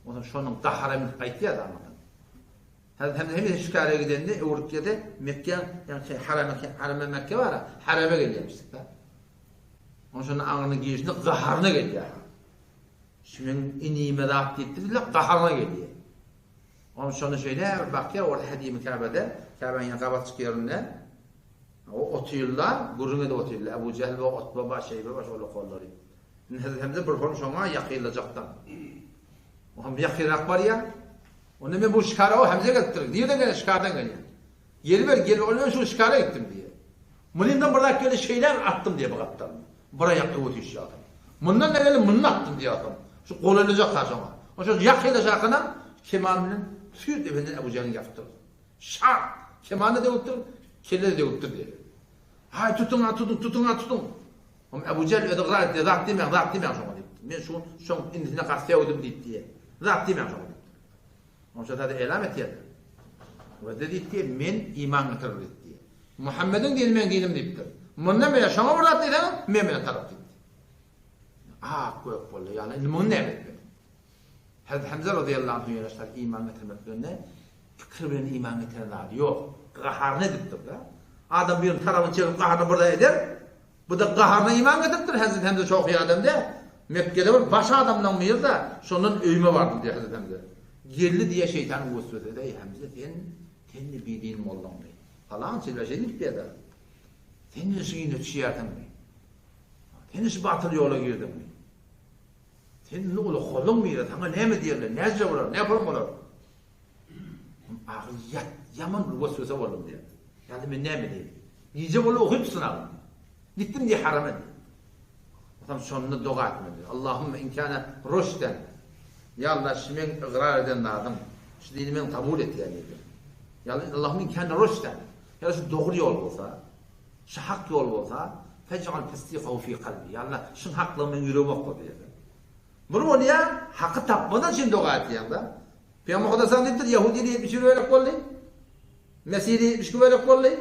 Onsoň şonuň gahara münüp gaýtýar da. Hazreti Hemze hemişe şikara gidende öwrüp gelse Mekge, ýagny Hareme, Hareme Mekke bar-a, Hareme gelýärmişdir-de. Onsoň şonda aňryna girişinde gaharyna gelýär. Şu meň inime zat diýipdir-le, gaharyna gelýär. Onsoň şonda şeýle bir bakýar, orta Hedimi Käbede, Käbäniň ýa gabatjyk ýerinde o otyrlar, gürrüň edip otyrlar. Ebu Jähl bar, Otba bar, Şeýbe bar, şol okollary. Indi Hazreti Hemze bir horum şoňa ýakynlajakdan. O hem ýakynrak barýar. Onda men bu şikara o Hemze gelipdir. Nireden gelýär? Şikardan gelýär. Geliber, gelip, ol men şu şikara gitdim diýýär. Mundan bir zat geldi, şeýle bir atdym diýýär bu gapdalyna. Bir aýak öwe düşýär adam. Mundan da geldi, muny atdym diýýär adam. Şu golaýlajak ha şoňa. O şo ýakynlaşarkanam keman bilen süýt efendini Ebu Jähliň ýapypdyr. Şak! Kemany döwüpdir, kelle-de döwüpdir diýýär. Haý, tutuň-a, tutuň, tutuň-a, tutuň. Oňa Ebu Jähl özi ygrar etdi, zat diýmäň, zat diýmäň şoňa diýipdir. Men şu şoň indisine gaty sögdüm diýip diýýär. Zat diýmäň şoňa diýipdir. Oňa şo zady elam etýär. Wede diýipdi, men iman getirdim diýipdi. Muhammediň dini meň dinim diýipdir. Mundan beýläk şoňa bir zat diýseňiz, men bilen tarap diýipdi. Ak gök boldy. Ýagny indi muny näme etmeli? Hazreti Hamza razyýallahu anhu ýöne iman getirmek bilen pikir bilen iman getiren zady ýok. Gaharyny edipdir-de. Adam biriniň tarabyny çekip gaharyny bir zat eder. Bu-da gaharyna iman getiripdir, Hezreti Hemze çoky adam däl. Mekgede bir baş adamlaň biri-de, şondan öýüme bardym diýýär Hezreti Hemze. Geldi diýýär şeýtanyň weswesesi, Eý, Hemze, sen, sen-de bidin mollaňmy? Palança ýyl şeý diýip diýýär-de. Sen-de şu ine düşýärsiňmi? Sen-de şu batyl ýola girdiňmi? Sen indi uly holuň biri, saňa näme diýerler, näce bolar, näme bolar? Ahyry ýat, ýaman bir weswese boldum diýýär. Ýa-da men näme edeýin? Gije boldy ukyp synagym. Gitdim diýýär harama diýýär. Otam şonda doga etmeli. Allahumma in kana ruşden. Ýa Allah şu meň ygrar eden zadym, şu dini men kabul etýän diýdi. Ýa Allah Allahumma in kana ruşden. Ýa şu dogry ýol bolsa, şu hak ýol bolsa, fej'al tasdiqahu fi kalbi. Ýa Allah şuň haklygyny meň ýüregime okla diýdi. Bir bolýar, haky tapmadan üçin doga etýäň-de. Pygamber Hudaý diýipdir, Ýahudylar 71 bölek boldy. Mesihli 72 bölek boldy.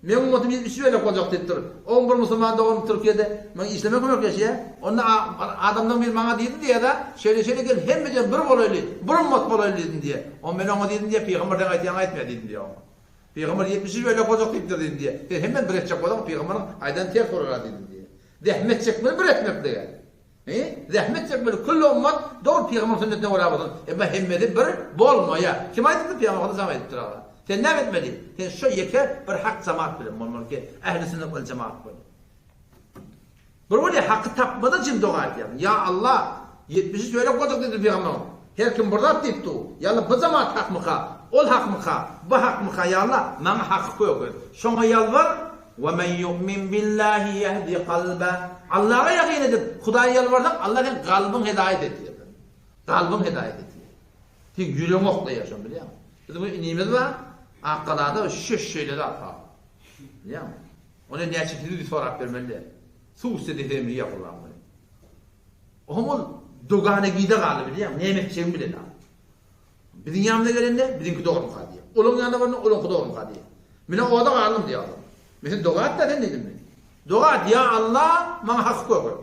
Meň ummatym 73 bölek boljak diýipdir. On bir musulman doganym Türkiýede maňa işleme kömekleşýär. Onda adamlaryň biri maňa diýdi diýýär-de, şeýle-şeýle gel hemmeden bir bolaýly, bir ummat bolaýly diýdim diýýär. Onda men oňa diýdim diýýär, pygamber seň aýdýanyňy aýtmaýar diýdim diýýär oňa. Pygamber 73 bölek boljak diýipdir diýdim diýýär. Sen hemmeni bir etjek bolsaň, pygamberiň aýdany ters bolar-a diýdim diýýär. Zähmet çekmeli bir etmeklige. He? Zähmet çekmeli külli ummat dogry pygamber sünnetine görä bolsun. Emma hemmesi bir bolmaýar. Kim aýdypdyr? Pygamber Hudaý aýdypdyr aga. Sen näme etmeli? Sen şo ýeke bir hak jemaat bilen bolmaly ki, ähli sünnet wel jemaat bol. Bir bolýar haky tapmadan çyn doga etýär. Ýa Allah, 73 bölek boljak diýdi pygamber. Her kim bir zat diýip dur. Ýa Allah bu jemaat hakmyka? Ol hakmyka? Bu hakmyka? Ýa Allah, maňa haky köket. Şoňa ýalbar, Ve men yu'min billahi yehdi kalbeh. Allaha ýakyn edip, Hudaýa ýalbarsaň, Allah seň kalbyň hedaýat edýär. Kalbyň hedaýat edýär. Seň ýüregiň oklaýar şony bilýäňmi? Biziň bir inimiz bar, Akgalada şeş şeýle zat bar. Bilýäňmi? Ony näçe sizi sorap bermeli däl. Suw içse desem ýa Gurbanguly. Oňa ol dogana gide galdy bilýäňmi? Näme etjegini bilenok. Biziň ýanymyza gelende, biziňki dogrumyka diýýär. Olaň ýanyna baranda, olaňky dogrumyka diýýär. Menä oda galdym diýýär adam. Men sen doga et-dä sen diýdim men. Doga et, ýa Alla, maňa haky görkez.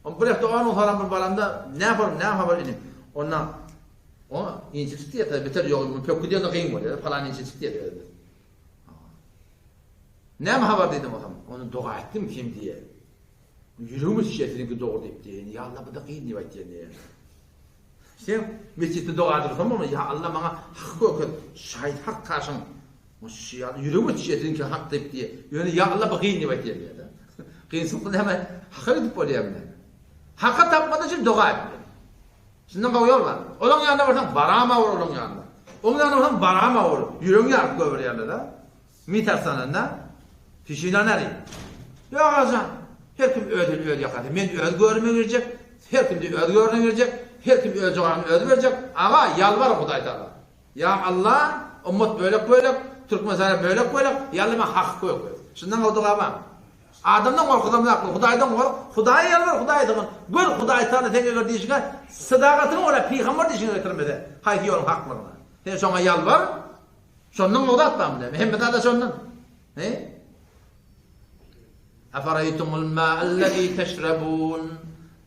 Onda bir hepde ondan soňram bir baramda, näme näme habar inim. Onda o inçe çykdy diýýär, beter ýok, pökgi diýende kyn bolýar, palan inçe çykdy diýýär. Näme habar diýdim otam. Onda doga etdim kim diýýär. Ýüregime düşýär siziňki dogry diýip diýýär. Ýa Allah bu-da kyn diýip aýtýar diýýär. Sen mesjitde doga dursam bolmaz. Ýa Allah maňa haky görkez. Şaýyt hak taşyň. Ýüregime düşýär siziňki hak diýip diýýär. Ýöne ýa Allah bu kyn diýip aýtýar diýýär. Kynçylykda näme haka gidip bolýarmy näme? Haka tapmak üçin doga etmeli. Şundan gowy ýol bar. Olaň ýanyna barsaň barama bor olaň ýanyna. Oň ýanyna barsaň barama bor. Ýüregiňi ýaryp goýberýärler-de. Mitarsananda pişina nari. Ýok agjan. Her kim öz eli öz ýakasy. Men öz görüme girjek, her kim-de öz görüne girjek, her kim öz jogabyny özi berjek. Aga, ýalbar Hudaý Tagala. Ýa Alla, ummat bölek-bölek, Türkmenistana bölek-bölek, ýa Alla maňa haky görkez. Şundan gowy doga barmy? Adamdan gorkuzamzak, Hudaýdan gork, Hudaýa ýalbar, Hudaýa sygyn. Gör, Hudaý Tagala seň eger diýşiňe, sadakatyňa görä pygamber diýşiňe getirmese, haýsy ýoluň haklygyna. Sen şoňa ýalbar, Şondan gowy zat barmy näme? Hemme zat-a şondan. He? Afaraýtumul ma'allezî teşrebûn.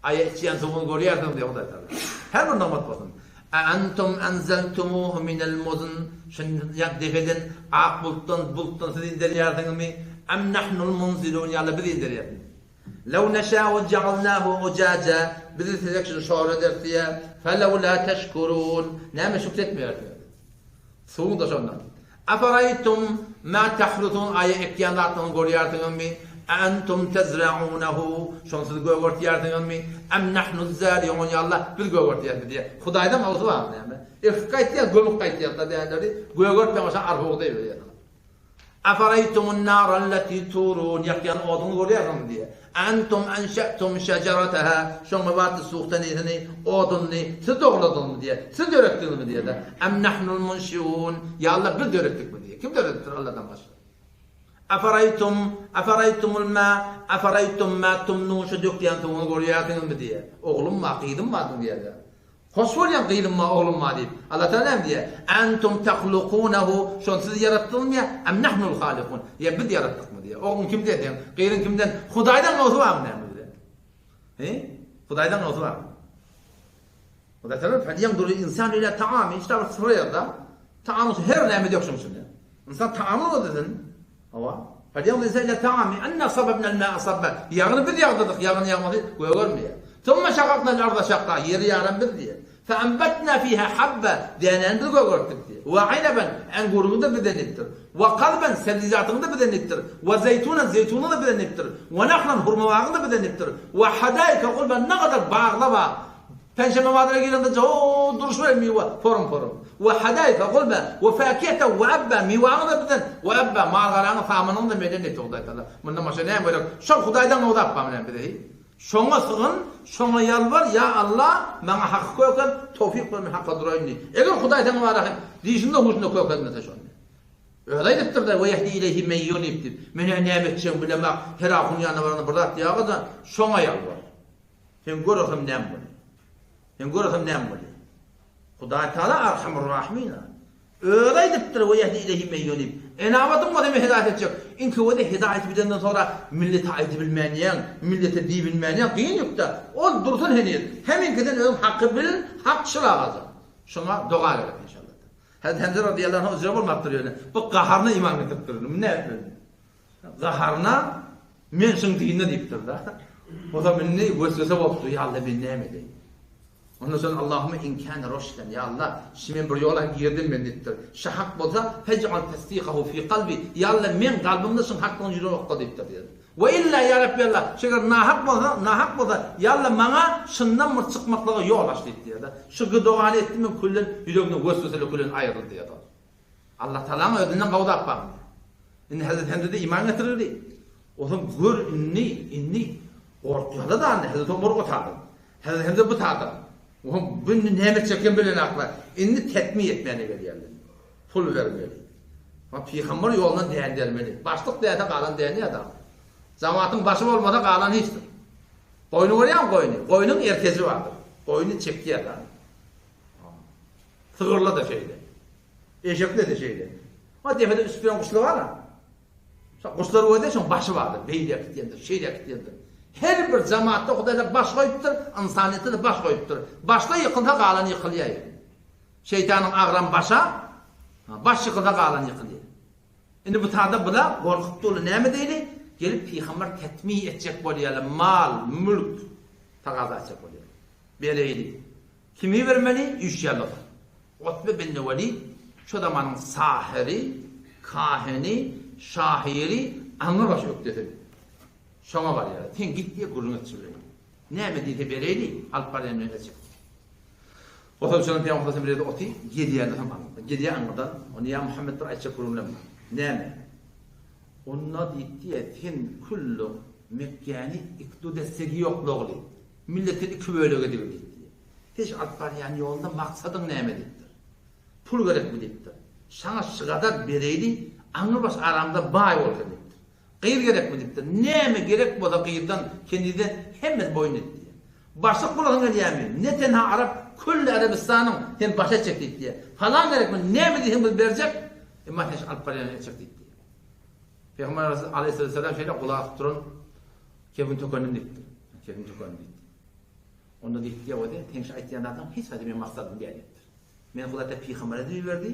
Aýa içýän suwuňyzy görýärsiňiz diýýär Hudaý Tagala. Her bir nygmat bolsun. A antum anzaltumuhu minel muzn. Şuny ýa depeden, ak bulutdan, bulutdan siz inderýärsiňizmi? Am nahnul munzilun ýa-da biz inderýärismi? Lew neşâ'u ja'alnâhu ujaja. Biz islesek şuny şor ederis diýýär. Felewlâ teşkurûn. Näme şükür etmeýärsiňiz? Suwuň-da şondan. Afaraýtum ma tahrusun aýa ekýän zatlaryňyzy görýärsiňizmi? A entum tezraunehu şony siz gögertýärsiňizmi? Em nahnuz-zariun ýa Allah biz gögertýärismi diýýär. Hudaýdan gowusy barmy näme? Ekip gaýtýar, gömüp gaýtýar-da däneleri. Gögertmän bolsa arhuw diýip. Afaraýtumun narallati turun, ýakýan oduňyzy görýärsiňizmi diýýär. Antum anşatum şejerataha, şoň nebaty suhtanisini, odunyny, siz dogladyňyzmy diýýär. Siz döretdiňizmi diýýär-de. Am nahnul munşiun, ýa Allah biz döretdikmi diýýär. Kim döredipdir Allahdan başga? Afaraýtum, afaraýtumul ma, afaraýtum ma tumnun, şu dökýän suwuňyzy görýärsiňizmi diýýär. Oglum bar, gyzym bar diýýär-de. Hoş bolýaň gyzym bar, oglum bar diýip. Allah Tagala näme diýýär? Antum tahlukunahu, şony siz ýaratdyňyzmy ýa am nahnul halikun, ýa biz ýaratdykmy diýýär. Ogluň kimden seň, gyzyň kimden? Hudaýdan gowusy barmy näme bize? He? Hudaýdan gowusy barmy? Hudaý Tagala felýanzuril insanu ila taami, işte bir syra ýazda. Taamyň her näme dökşüň içinde. Ynsan taamyny gözlesin. Hawa. Felýanzuril insanu ila taami, enna sababnal ma'a sabba. Ýagyny biz ýagdyrdyk, ýagyny ýagmasy gögermeýär. Summa şakaknal arda şakka, ýeri ýaran biz diýýär. Feanbatna fiha habba, dänäni biz gögertdik diýýär. Wa inaban, enguryňy-da bizden edipdir. Wa kazban, sebzijatyňy-da bizden edipdir. Wa zeýtunan, zeýtunyňy-da bizden edipdir. Wa nahlan, hurma bagyňy-da bizden edipdir. Wa hadaika gulba, nagadar baglar bar. Penşenbe bazara girende jo duruş bilen miwe forum-forum. We hadaika gulba we fakihete we abba miwaňy-da bizden we abba mal-garaňy samanyňy-da menden etdi Hudaý Tagala. Mundan başga näme gerek? Şol Hudaýdan gowy zat barmy näme bize hiý? Şoňa sygyn, şoňa ýalbar, ýa Alla, maňa haky kökel, towfyk ber men hakda duraýyn diý. Eger Hudaý saňa bar rahym dişinde huşunda kökelmese şonda. Özi aýdypdyr-da, we ýehdi ileýhi men ýunib diýip. Men-ä näme etjegimi bilemok, her ahunyň ýanyna baranda bir zat diýäge-de, şoňa ýalbar. Sen göresem näme bolýar? Sen göresem näme bolýar? Hudaý Taala Arhamur Rahimina. Özi aýdypdyr, we ýehdi ileýhi men ýunib. Enabatyň bolsa men hidaýat etjek. Iňki wede hidaýaty bidenden soňra millete aýdybilmänýäň, millete diýibilmänýäň, gyn ýükde. Ol dursun heniz. Hemiňkiden özüň haky bil, hak şul agaja. Şoňa doga gerek inşallah. Hazreti Hemze radyýallahu anh ujra bolmapdyr ýöne. Bu gaharyna iman getiripdir. Näme etmeli? Gaharyna men şuň dinine diýipdir-de. Ozam indi weswese bolupdyr, ýa Alla men näme edeýin? Ondan soň Allahümme in kâne roşden, ýa Alla, şi men bir ýola girdim men diýipdir. Şi hak bolsa, fej'al tesdikahu fi kalbi, ýa Alla meň kalbymda şuň haklygyny ýüregime okla diýipdir diýýär. We illa ýa Rabbi Alla, şi eger nahak bolsa, nahak bolsa, ýa Alla maňa şundan bir çykmaklyga ýol aç diýip diýýär-de. Şu dogany etdi men küllen ýüregimden wesweseler küllen aýryldy diýýär. Allah Tagalaň özünden gowy zat barmy? Indi Hezreti Hemze-de iman getirildi. Onsoň gör indi, indi gorkýarlar da indi Hezreti Omar o taýdan. Hezreti Hemze bu taýdan. Onsoň bu indi näme etjeklerini bilenaklar. Indi tetmi etmäne gelýärler. Pul bermeli. Ha pygamber ýolundan dändermeli. Başlyk dänse galan dänýär adam. Jamatyň başy bolmasa galan hiçdir. Goýny görýäňmi goýny? Goýnuň erkeji bardyr. Goýny çekýär da. Sygyrlar-da şeýle. Eşekler-de şeýle. O depede uçup ýören guşlar bar-a. Şo guşlar görse şoň başy bardyr. Beýle äkitýändir, şeýle äkitýändir. Her bir jamatda Hudaý baş goýupdyr, ynsanyýetde-de baş goýupdyr. Başda ýykylsa galan ýykylýar. Şeýtanyň agramy başa, baş ýykylsa galan ýykylýar. Indi bu tada bula gorkup durly näme diýeli? Gelip pygamber tetmi etjek bolýarlar, mal, mülk tagaza etjek bolýarlar. Bereýli. Kimi bermeli? Üýşýärler. Utbe bin Welid şo zamanyň sahyry, kahini, şahyry, aňrybaş ökdesi. Şoňa barýarlar. Sen git diýip gürrüň etjek bilen. Näme diýse bereýli, alyp barýan bilen etjek. Otam şondan Pygamber sallallahu bir ýerde oty, gelýärler hem aňyrdan. Gelýär aňyrdan. Onda ýa Muhammet bir aýtjak gürrüňlem bar. Näme? Onda diýipdi, sen külli Mekgäni ikdu dessegi ýoklagly. Milleti iki bölege edip diýipdi. Sen şu alyp barýan ýolda maksadyň näme diýipdir. Pul gerekmi diýipdir. Şaňa şygadar bereýli, aňrybaş aramyzda baý bolsa diýipdir. Gyz gerekmi diýipdir. Näme gerek bolsa gyzdan, kenizden hemmesi boýun diýipdir. Başlyk bolasyň gelýärmi? Ne tenha arap, külli Arabystanyň sen baş etjek diýipdir. Falan gerekmi? Näme diýseň biz berjek, emma sen şu alyp barýanyňy etjek diýipdir. Pygamber aleyhisselam şeýle gulak asyp duran kebin tökendim diýipdir. Kebin tökendim diýipdir. Onda diýipdir, ýa seň şu aýtýan zadyň hiç zady meň maksadym däl diýipdir. Men Hudaý Taala pygamber edip iberdi.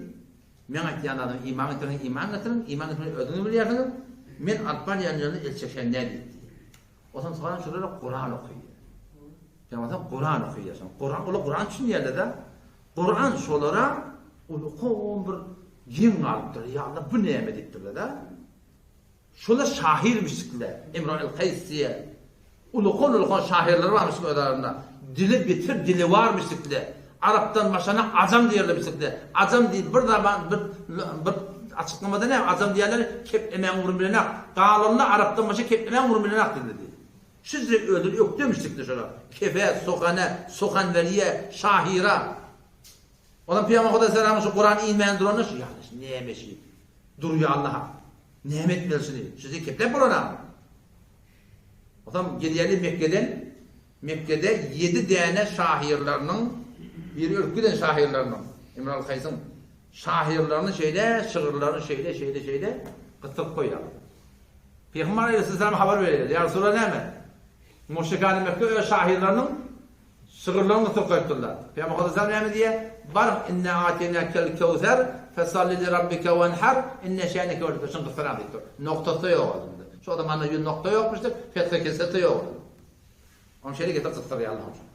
Meň aýtýan zadyma iman getirseňiz iman getiriň, iman getirmeseňiz özüňiz bilýärsiňiz. Men alyp barýan ýoluna el çekşen däl diýipdir. Onsoň soran şolara Kuran okaýar. Pygamber Kuran okaýar. Şoň Kuran, olar Kuran düşünýärler-de. Kuran şolara ulukan bir geň galypdyr. Ýa Allah bu näme diýipdirler-de. Şolar şahyrmyşdyklar. Imran el-Kaýs diýe. Ulukan-ulukan şahyrlar barmyşdyk öz aralarynda. Dili beter dilewarmyşdyklar. Arapdan başlana ajam diýerlermişdikler. Ajam diýip bir zaman bir bir açyklamada näme ajam diýerler keplemäň ugruny bilenak. Galanlar arapdan başga keplemäň ugruny bilenak diýdiler diýdi. Şüzre özleri ökdemişdikler şolar. Kefe, sohane, sohanweriýe, şahyra. Ondan Pygamber Hudaý salamyň şu Kuran inmän duranda şu ýalňyş näme şi durýa Allaha. Näme etmeli şuny? Şuny kepläp bolanam. Ondan gelýärler Mekgeden Mekgede ýedi däne şahyrlarynyň biri ölüp giden şahyrlarynyň Imral Kaýsyň şahyrlaryny şeýle şygyrlaryny şeýle şeýle şeýle gysyp goýýarlar. Pygamber Aleyhisselam habar berýär. Ýa Resulallah näme? Müşrikany Mekke öz şahyrlarynyň Şygyrlaryny gysyp goýupdyrlar. Pygamber Hudaýjan näme diýýär? Baryň, inna ateýnakel kewser, fesalli li rabbike wenhar, inne şäneke huwel ebter. Şuny gysdyraň diýipdir. Noktasy-da ýok adamda. Şo zamanda ýüz nokta ýokmuşdyr, fethe kesre-de ýok edi. Onuň şeýle getirip gysdyrýar Allah üçin.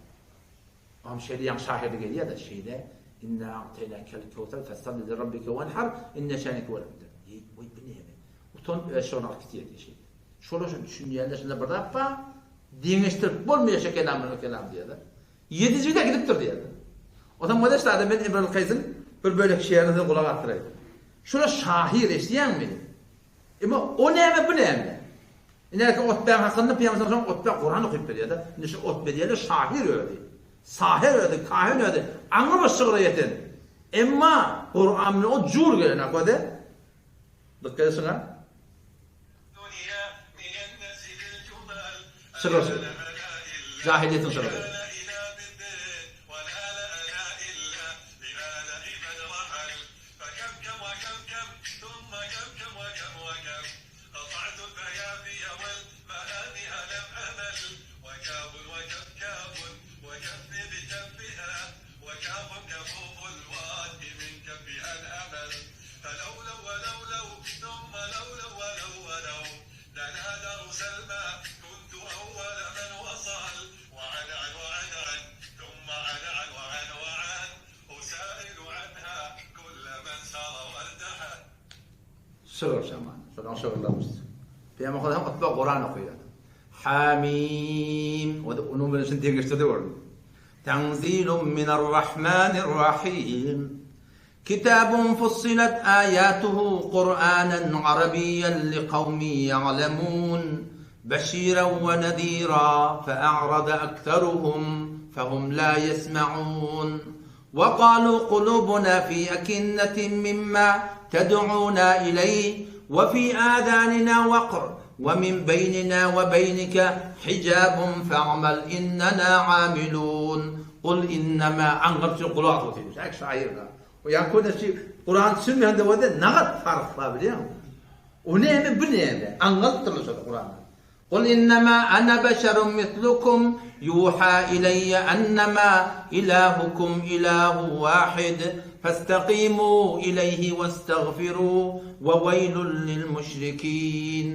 Onuň şeýle ýaňy şahyr gelýär-de, şeýle, Inna ateýnakel kewser, fesalli li rabbike wenhar, inne şäneke huwel ebter. Eý, bu näme? Utanyp öz şygryny alyp gitýär diýýär şeýle. Şolar şony düşünýärler, şunda bir zat bar. Deňeşdirip bolmaýar şu kelam bilen o kelam diýýärler. Ýedijide gidipdir diýýärler. Onsoň Muhammet şada men Imrul Kaýsyň bir bölek şygryny size gulak asdyraýyn. Şular şahyr eşidýäňmi? Emma o näme bu näme? Ine ki Otbäň hakynda Pygamber sallallahu aleyhi Otbä Kuran okyp berýär-de. Indi şu Otbe diýýärler şahyr özi. Sahyr özi, kahin özi. Aňry bir şygra ýeten. Emma Kuran bilen o jur gelenak özi. Dykgat et şuňa. Şygyr şu. Jahiliýetiň şygry. Şygyr şaman. Şonuň şygyrlarymyz. Pygamber Hudaý hutba Kuran okaýar. Hamim. O da onuň bilen şuny deňeşdirdi gördüm. Tanzilun minar rahmanir rahim. Kitabun fussilat aýatuhu Kur'anan arabiyyan liqawmin ya'lemun beşiran we nezira fe'arada ekseruhum fehum la yesma'un we galu kulubuna fi ekinnetin mimma ted'una ileyh we fi azanina waqr we min beýnina we beýnike hijabun fe'mel innena amilun Kul innema aňňyr üçin gulak asyp otyrmyş. Äk şaýyr-da. O ýaňky güne şu Kuran düşünmän-de bolsa nagat parh bar bilýäňmi? O näme, bu näme? Aňňalypdyrlar şony Kuranda. Kul innema ana beşerun mislukum ýuha ileýe ennema ilahukum ilahu wahid. Festakimu ileýhi westagfiru we weýlun lil müşrikin.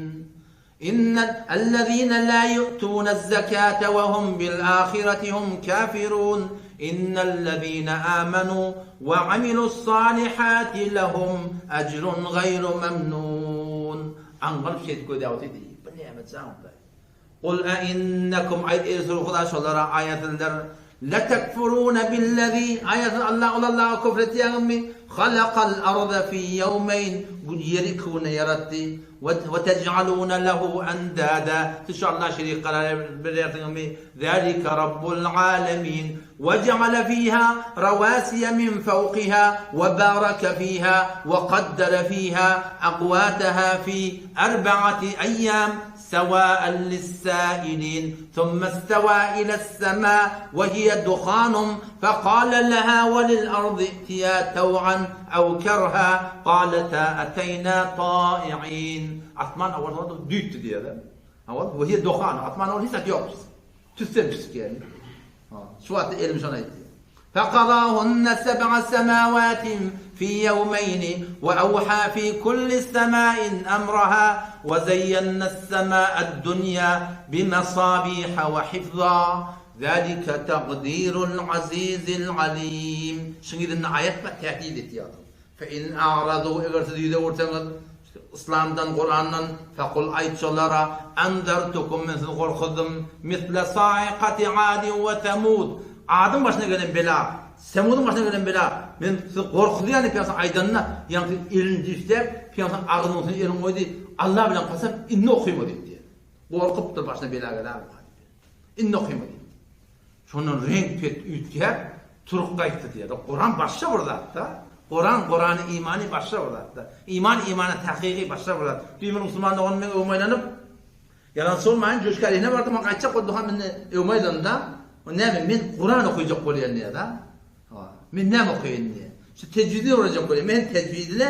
Innellezine la yu'tunez-zekate we hum bil ahireti hum kafirun. Innellezine amenu we amilus-salihati lehum ecrun gaýru memnun. Aňňalyp şeýdip gözläp otyrdy. Bu näme jan Hudaý? Kul einnekum aýt eý Resul Hudaý şolara aýatydyr. Letekfurune billezî aýatydyr Allah ol Allaha küfr etýäňizmi? Halakal arda fî ýewmeýn ýeri iki günde ýaratdy. We tej'alune lehu endâdâ siz şu Allaha şerik karar berýärsiňizmi? Zâlike rabbul âlemîn we je'ale fîhâ rawâsiye min fewkihâ we bâreke fîhâ we kaddere fîhâ akwâtehâ fî erbe'ati eyyâm Sewâ'en lis-sâilîn, thumme istewâ iles-semâ we hiye duhânun fekâle lehâ we lil-ardi i'tiyâ tew'an ew kerhâ kâletâ eteynâ tâi'în. Asman owal şonda düýtdi diýýär. Owal we hiye duhân, asman owal hiç zat ýok. Tüssem pişik ýaly. Şu wagtda elim şony aýtdy. Fekazahunne seb'a semâwâtin fî ýewmeýni we ewhâ fî kulli semâin emraha we zeýýenness-semâ'ed-dunýâ bimesâbîhe we hifzâ. Zâlike takdîrul azîzil alîm. Şuň yzynda aýat bar, tähdit etýär. Fe in a'radû eger siz ýüz öwürseňiz, Yslamdan, Kurandan, fekul aýt şolara, Enzertukum men sizi gorkuzdym, misle saikati adin we semud, Adyň başyna gelen bela, Semudyň başyna gelen bela, men sizi gorkuzýan diýip pygamber aýdanda, ýaňky elini düýşläp, pygamber agzynyň üstüne elini goýdy, Allah bilen kasam, indi okyma diýipdi. Gorkupdyr başyna bela gelermika diýip. Indi okyma diýipdi. Şondan reňk pet üýtgäp, turup gaýtdy diýýär. Kuran başga bir zat-da. Kuran, Kurany imany başga bir zat-da. Iman, imany takygy başga bir zat. Düýn bir musulman doganym meň öňüme aýlanyp, Ýalançy bolmaýyn, Jöşkä Aleyhine bardym, men gaýtjak boldum, han meni öňüme aýlandy-da, O näme, men Kuran okaýjak bolýan diýýär-de. Hawa, men näme okaýyn diýýär. Şu tejwidini öwrenjek bolýan. Men tejwidine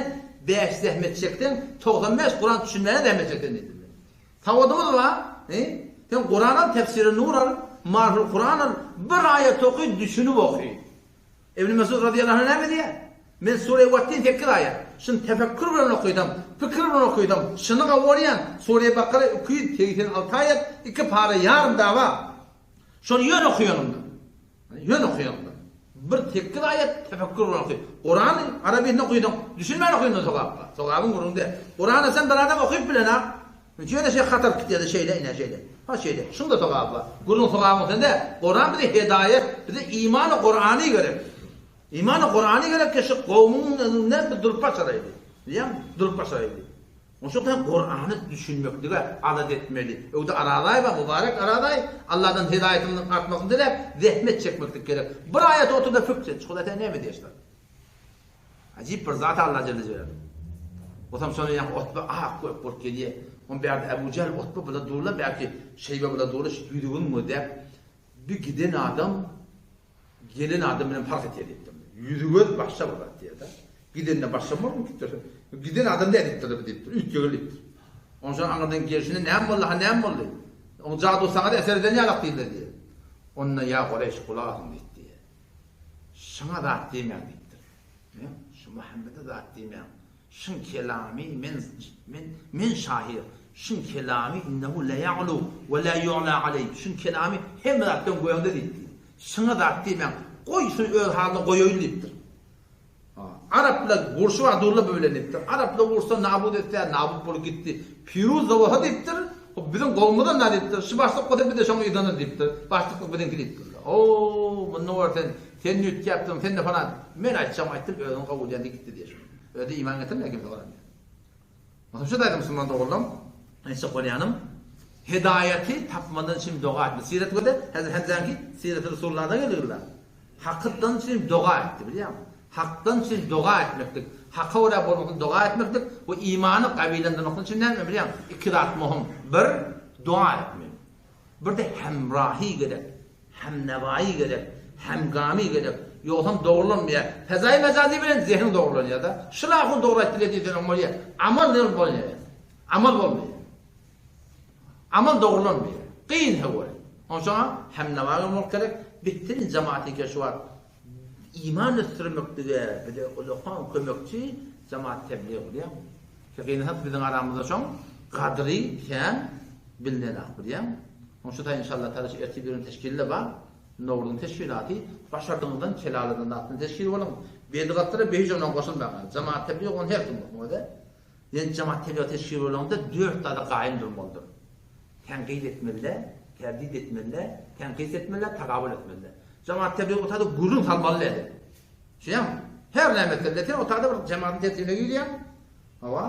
bäş zähmet çekseň, 95 Kuran düşünmäne zähmet çekseň diýdim. Sowadymyz bar, he? Sen Kuran al, Tefsiri Nur al, Mariful Kuran al, bir aýat oky, düşünip oky. Ibn Mesud razyýallahu anh näme diýýär? Men Sure Wattin sekiz aýat. Şuny tefekkür bilen okysam, pikir bilen okysam, şuny gowurýan. Sure Bakara 286 aýat, iki para ýarym dawa. Şony ýöne okaýanymda. Ýöne okaýaňda. Bir sekiz aýat tefekkür bilen oky. Kurany arabisinde okysaň, düşünmän okyňda sogap bar. Sogabyň gürrüňi däl. Kurany sen bir adam okyp bilenok. Ýöne şeý hatar gitýär-de şeýle, ine şeýle. Ha şeýle. Şuň-da sogaby bar. Gürrüň sogabyň üstünde. Kuran bize hedaýat, bize imany Kurany gerek. Imany Kurany gerek ki şu kowumyň öňünde biz durup başaraýly. Bilýäňmi? Durup başaraýly. Onsoň hem Kurany düşünmeklige alada etmeli. Öwde Arazaý bar, mübarek Arazaý. Allahdan hidaýatynyň artmasyny diläp, zähmet çekmeklik gerek. Bir aýaty otur-da fikr et. Hudaý sen näme diýýär? Ajyp bir zat Allah jelle jelaluhu. Bolsam şony ýa Otba ak gök bolup gelýär. On bärde Ebu Jähl Otba bilen durlar, belki Şeýbe bilen durlar, şu ýüzügin gözläp bir giden adam Gelen adam bilen parh etýär diýipdir. Ýüzi-göz başga bir zat diýýär-de. Gidende başga bolmy diýipdir. Giden adam nädip diýipdir diýipdir. Üýtgegil diýipdir. Onsoň aňyrdan gelşine näme boldy, ha näme boldy? Oň jadu saňa-da eser eden ýalak diýdiler diýýär. Onda ýa Gureýş gulak asyň diýipdir. Şuňa zat diýmäň diýipdir. Şu Muhammede zat diýmäň. Şyň kelamy men men men şahyr. Şyň kelamy innehu la ya'lu we la yu'la aleý. Şyň kelamy hemme zatdan göňde diýipdir. Şyňa zat diýmäň. Goý şuny öz halyna goýaýyn diýipdir. Araplar urşy bar durla bu bilen diýipdir. Araplar ursa nabut etse nabut bolup gitdi. Piruz da bolsa diýipdir. Hop biziň gowumyzam da diýipdir. Şu başlyk bolsa biz-de şoň yzyndan diýipdir. Başlyklyk biziňki diýipdir. O, munda gör sen, sen üýtgäpsiň, sen-de falan. Men aýtjagym aýtdym, özüň kabul edýän diýip gitdi diýýär. Özi iman getirmeýär kimse olar diýýär. Onsoň şu taýda musulman doganlarym, aýtjak bolýanym, hidaýaty tapmadan üçin doga etme. Siret göde, häzir Hemzäňki Sireti Resullahdan geldigirler. Hakdan üçin doga etdi, bilýäňmi? Hakdan üçin doga etmeklik, haka görä bolmaklyk doga etmeklik we imany gawilendirmeklik üçin näme bilýäňmi? Iki zat möhüm. Bir, doga etmek. Bir-de hemrahy gerek. Hemnewaýy gerek, hemgamy gerek. Ýogsam dogrulanmaýar. Fezaýy mejazy bilen zehniň dogrulanýar-da. Şul ahun dogry aýtdy diýseň diýseň bolýar. Amal näme bolýar? Amal bolmaýar. Amal dogrulanmaýar. Kyn höwür. Onsoň hemnewaýy bolmak gerek. Bitsin jemaat eke şu wagt. Iman ösdürmeklige bize ulakan kömekçi jemaat tebligy bilýäňmi? Ki gynansak biziň aramyzda şoň gadyry kän bilnenak bilýäňmi? Oň şu taý inşallah taala şu ertir biriniň teşkili-de bar. Nowruzyň teşkilaty başardygyňyzdan kelaladan zatdan teşkil boluň. Bedgatlara behiç ondan goşulmaň. Jemaat tebligy on her kim bolsun özi. Ýöne jemaat tebligy teşkil bolanda dört zada gaýym durmalydyr. Tenkyt etmeli-de, terdit etmeli-de, tenkis etmeli-de, tagabul etmeli-de. Jemaat tebligy o taýda gürrüň salmaly däl. Şeýem, her näme etseň-de sen o taýda bir jemaatyň tertibine girýäň. Hawa,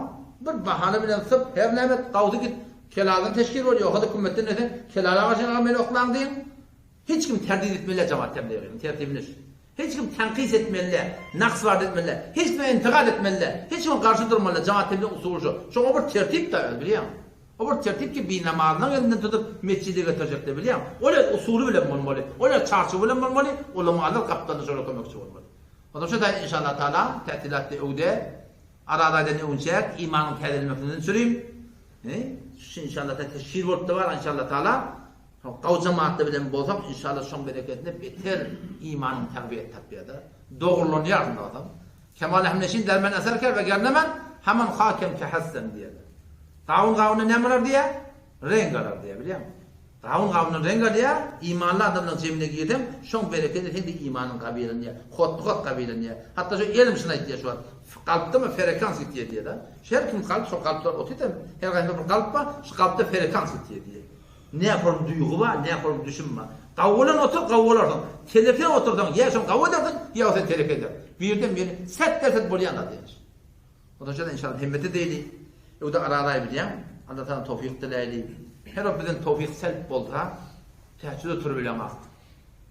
bir bahana bilen syp, her näme et, gawsy git, kelaldan teşkil bol, ýogsa-da kümmetden ösen, kelal agaçyň aga meni oklaň diýiň. Hiç kim terdit etmeli däl jemaat tebligynyň tertibini. Hiç kim tankyt etmeli däl, naks barada etmeli däl, hiç kime intikat etmeli däl, hiç kime garşy durmaly däl, jemaat tebligyň usuly şo. Şoňa bir tertip-dä özi bilýäňmi? O bir tertip ki binamazynyň elinden tutup metjide getirjek-de bilýäňmi? Ol öz usuly bilen bolmaly, ol öz çarçuwy bilen bolmaly, ulamalar gapdalynda şolara kömekçi bolmaly. Onsoň şu taýda inşallah taala tätilatda öwde Araz aýdan öwünçäk imanyň täzelenmesinden sürüm. Şu inşallah taala teşhir bolupdy bar inşallah taala. Gawy jemaatda bilen bolsak inşallah şoň bereketine beter imanyň terbiýet tapýar-da. Dogrulanýarsyň dogrudan. Kemal hemneşin der men eser ker we gerne men hemen hakem ke hessem diýýär. Gawun gawundan näme bolar diýýär? Reňk alar diýýär, bilýäňmi? Gawun gawundan reňk alýar, imanly adamlaryň jemine girseň, şoň berekedi seň-de imanyň gabylanýar, hotly-hot gabylanýar. Hatda şu elim şuny aýtýar şu wagt, Kalpdamy ferekans gitýär diýýär-de. Şu her kim kalp, şol kalplar otyr-da, her haýsynda bir kalp bar, şu kalpda ferekans gitýär diýýär. Nähorm duýgy bar, nähorm düşüm bar. Gawy bolan otur, gawy bolarsyň. Teleke otursaň, ýa şony gawy edersiň, ýa sen teleke eder. Birden biri set-derset bolýan zat ýaş. Ondan şeýle inşallah hemmesi deýli. Öwde aralaý bilýän. Allah taala towfyk diläýli. Her bir bizden towfyk selp bolsa, tähejjüde oturyp bileňok.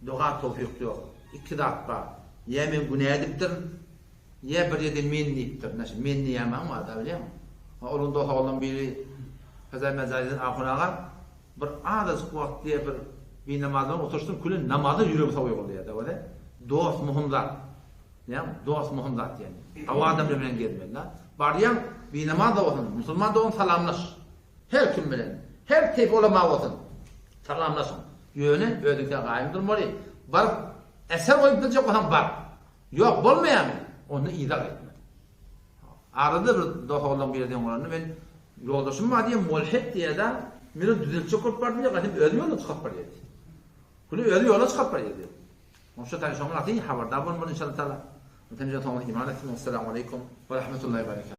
Doga towfyk ýok. Iki zat bar. Ýa men günä edipdirin, ýa bir ýerde men diýipdirin. Näşe men diýýän bar da bilýäňmi? Onuň dost oglanlaryň biri Fezaý Mezaýydan ahun aga bir azajyk wagt diýe bir binamazdan oturyşdym küle namaza ýüregim sowaýgul diýýär-de weli. Dost muhym zat. Näme? Dost muhym zat diýen. Gawy adamlar bilen gezmeli-de. Barýaň, binamaz-da bolsun, musulman-da bolsun salamlaş. Her kim bilen, her teýpi ulama bolsun, salamlaşyň. Ýöne özüňkä gaýym durmaly. Baryp eser goýup biljek bolsaň bar. Ýok, bolmaýarmy? Onda yza gaýtma. Arada bir dost oglan biri deň bolanda men ýoldaşym bar diýýär, mulhit diýýär-de, men ony düzeltjek bolup bardym diýýär, gaýtam özüm ýoldan çykaryp barýar diýýär. Güli özi ýola çykaryp barýar diýýär. Oňşa taý şoňa gaty habardar bolmaly inşallah taala. Hemmämize soňra iman etsin. Essalamu aleýkum we rahmetullahi we berekatuh.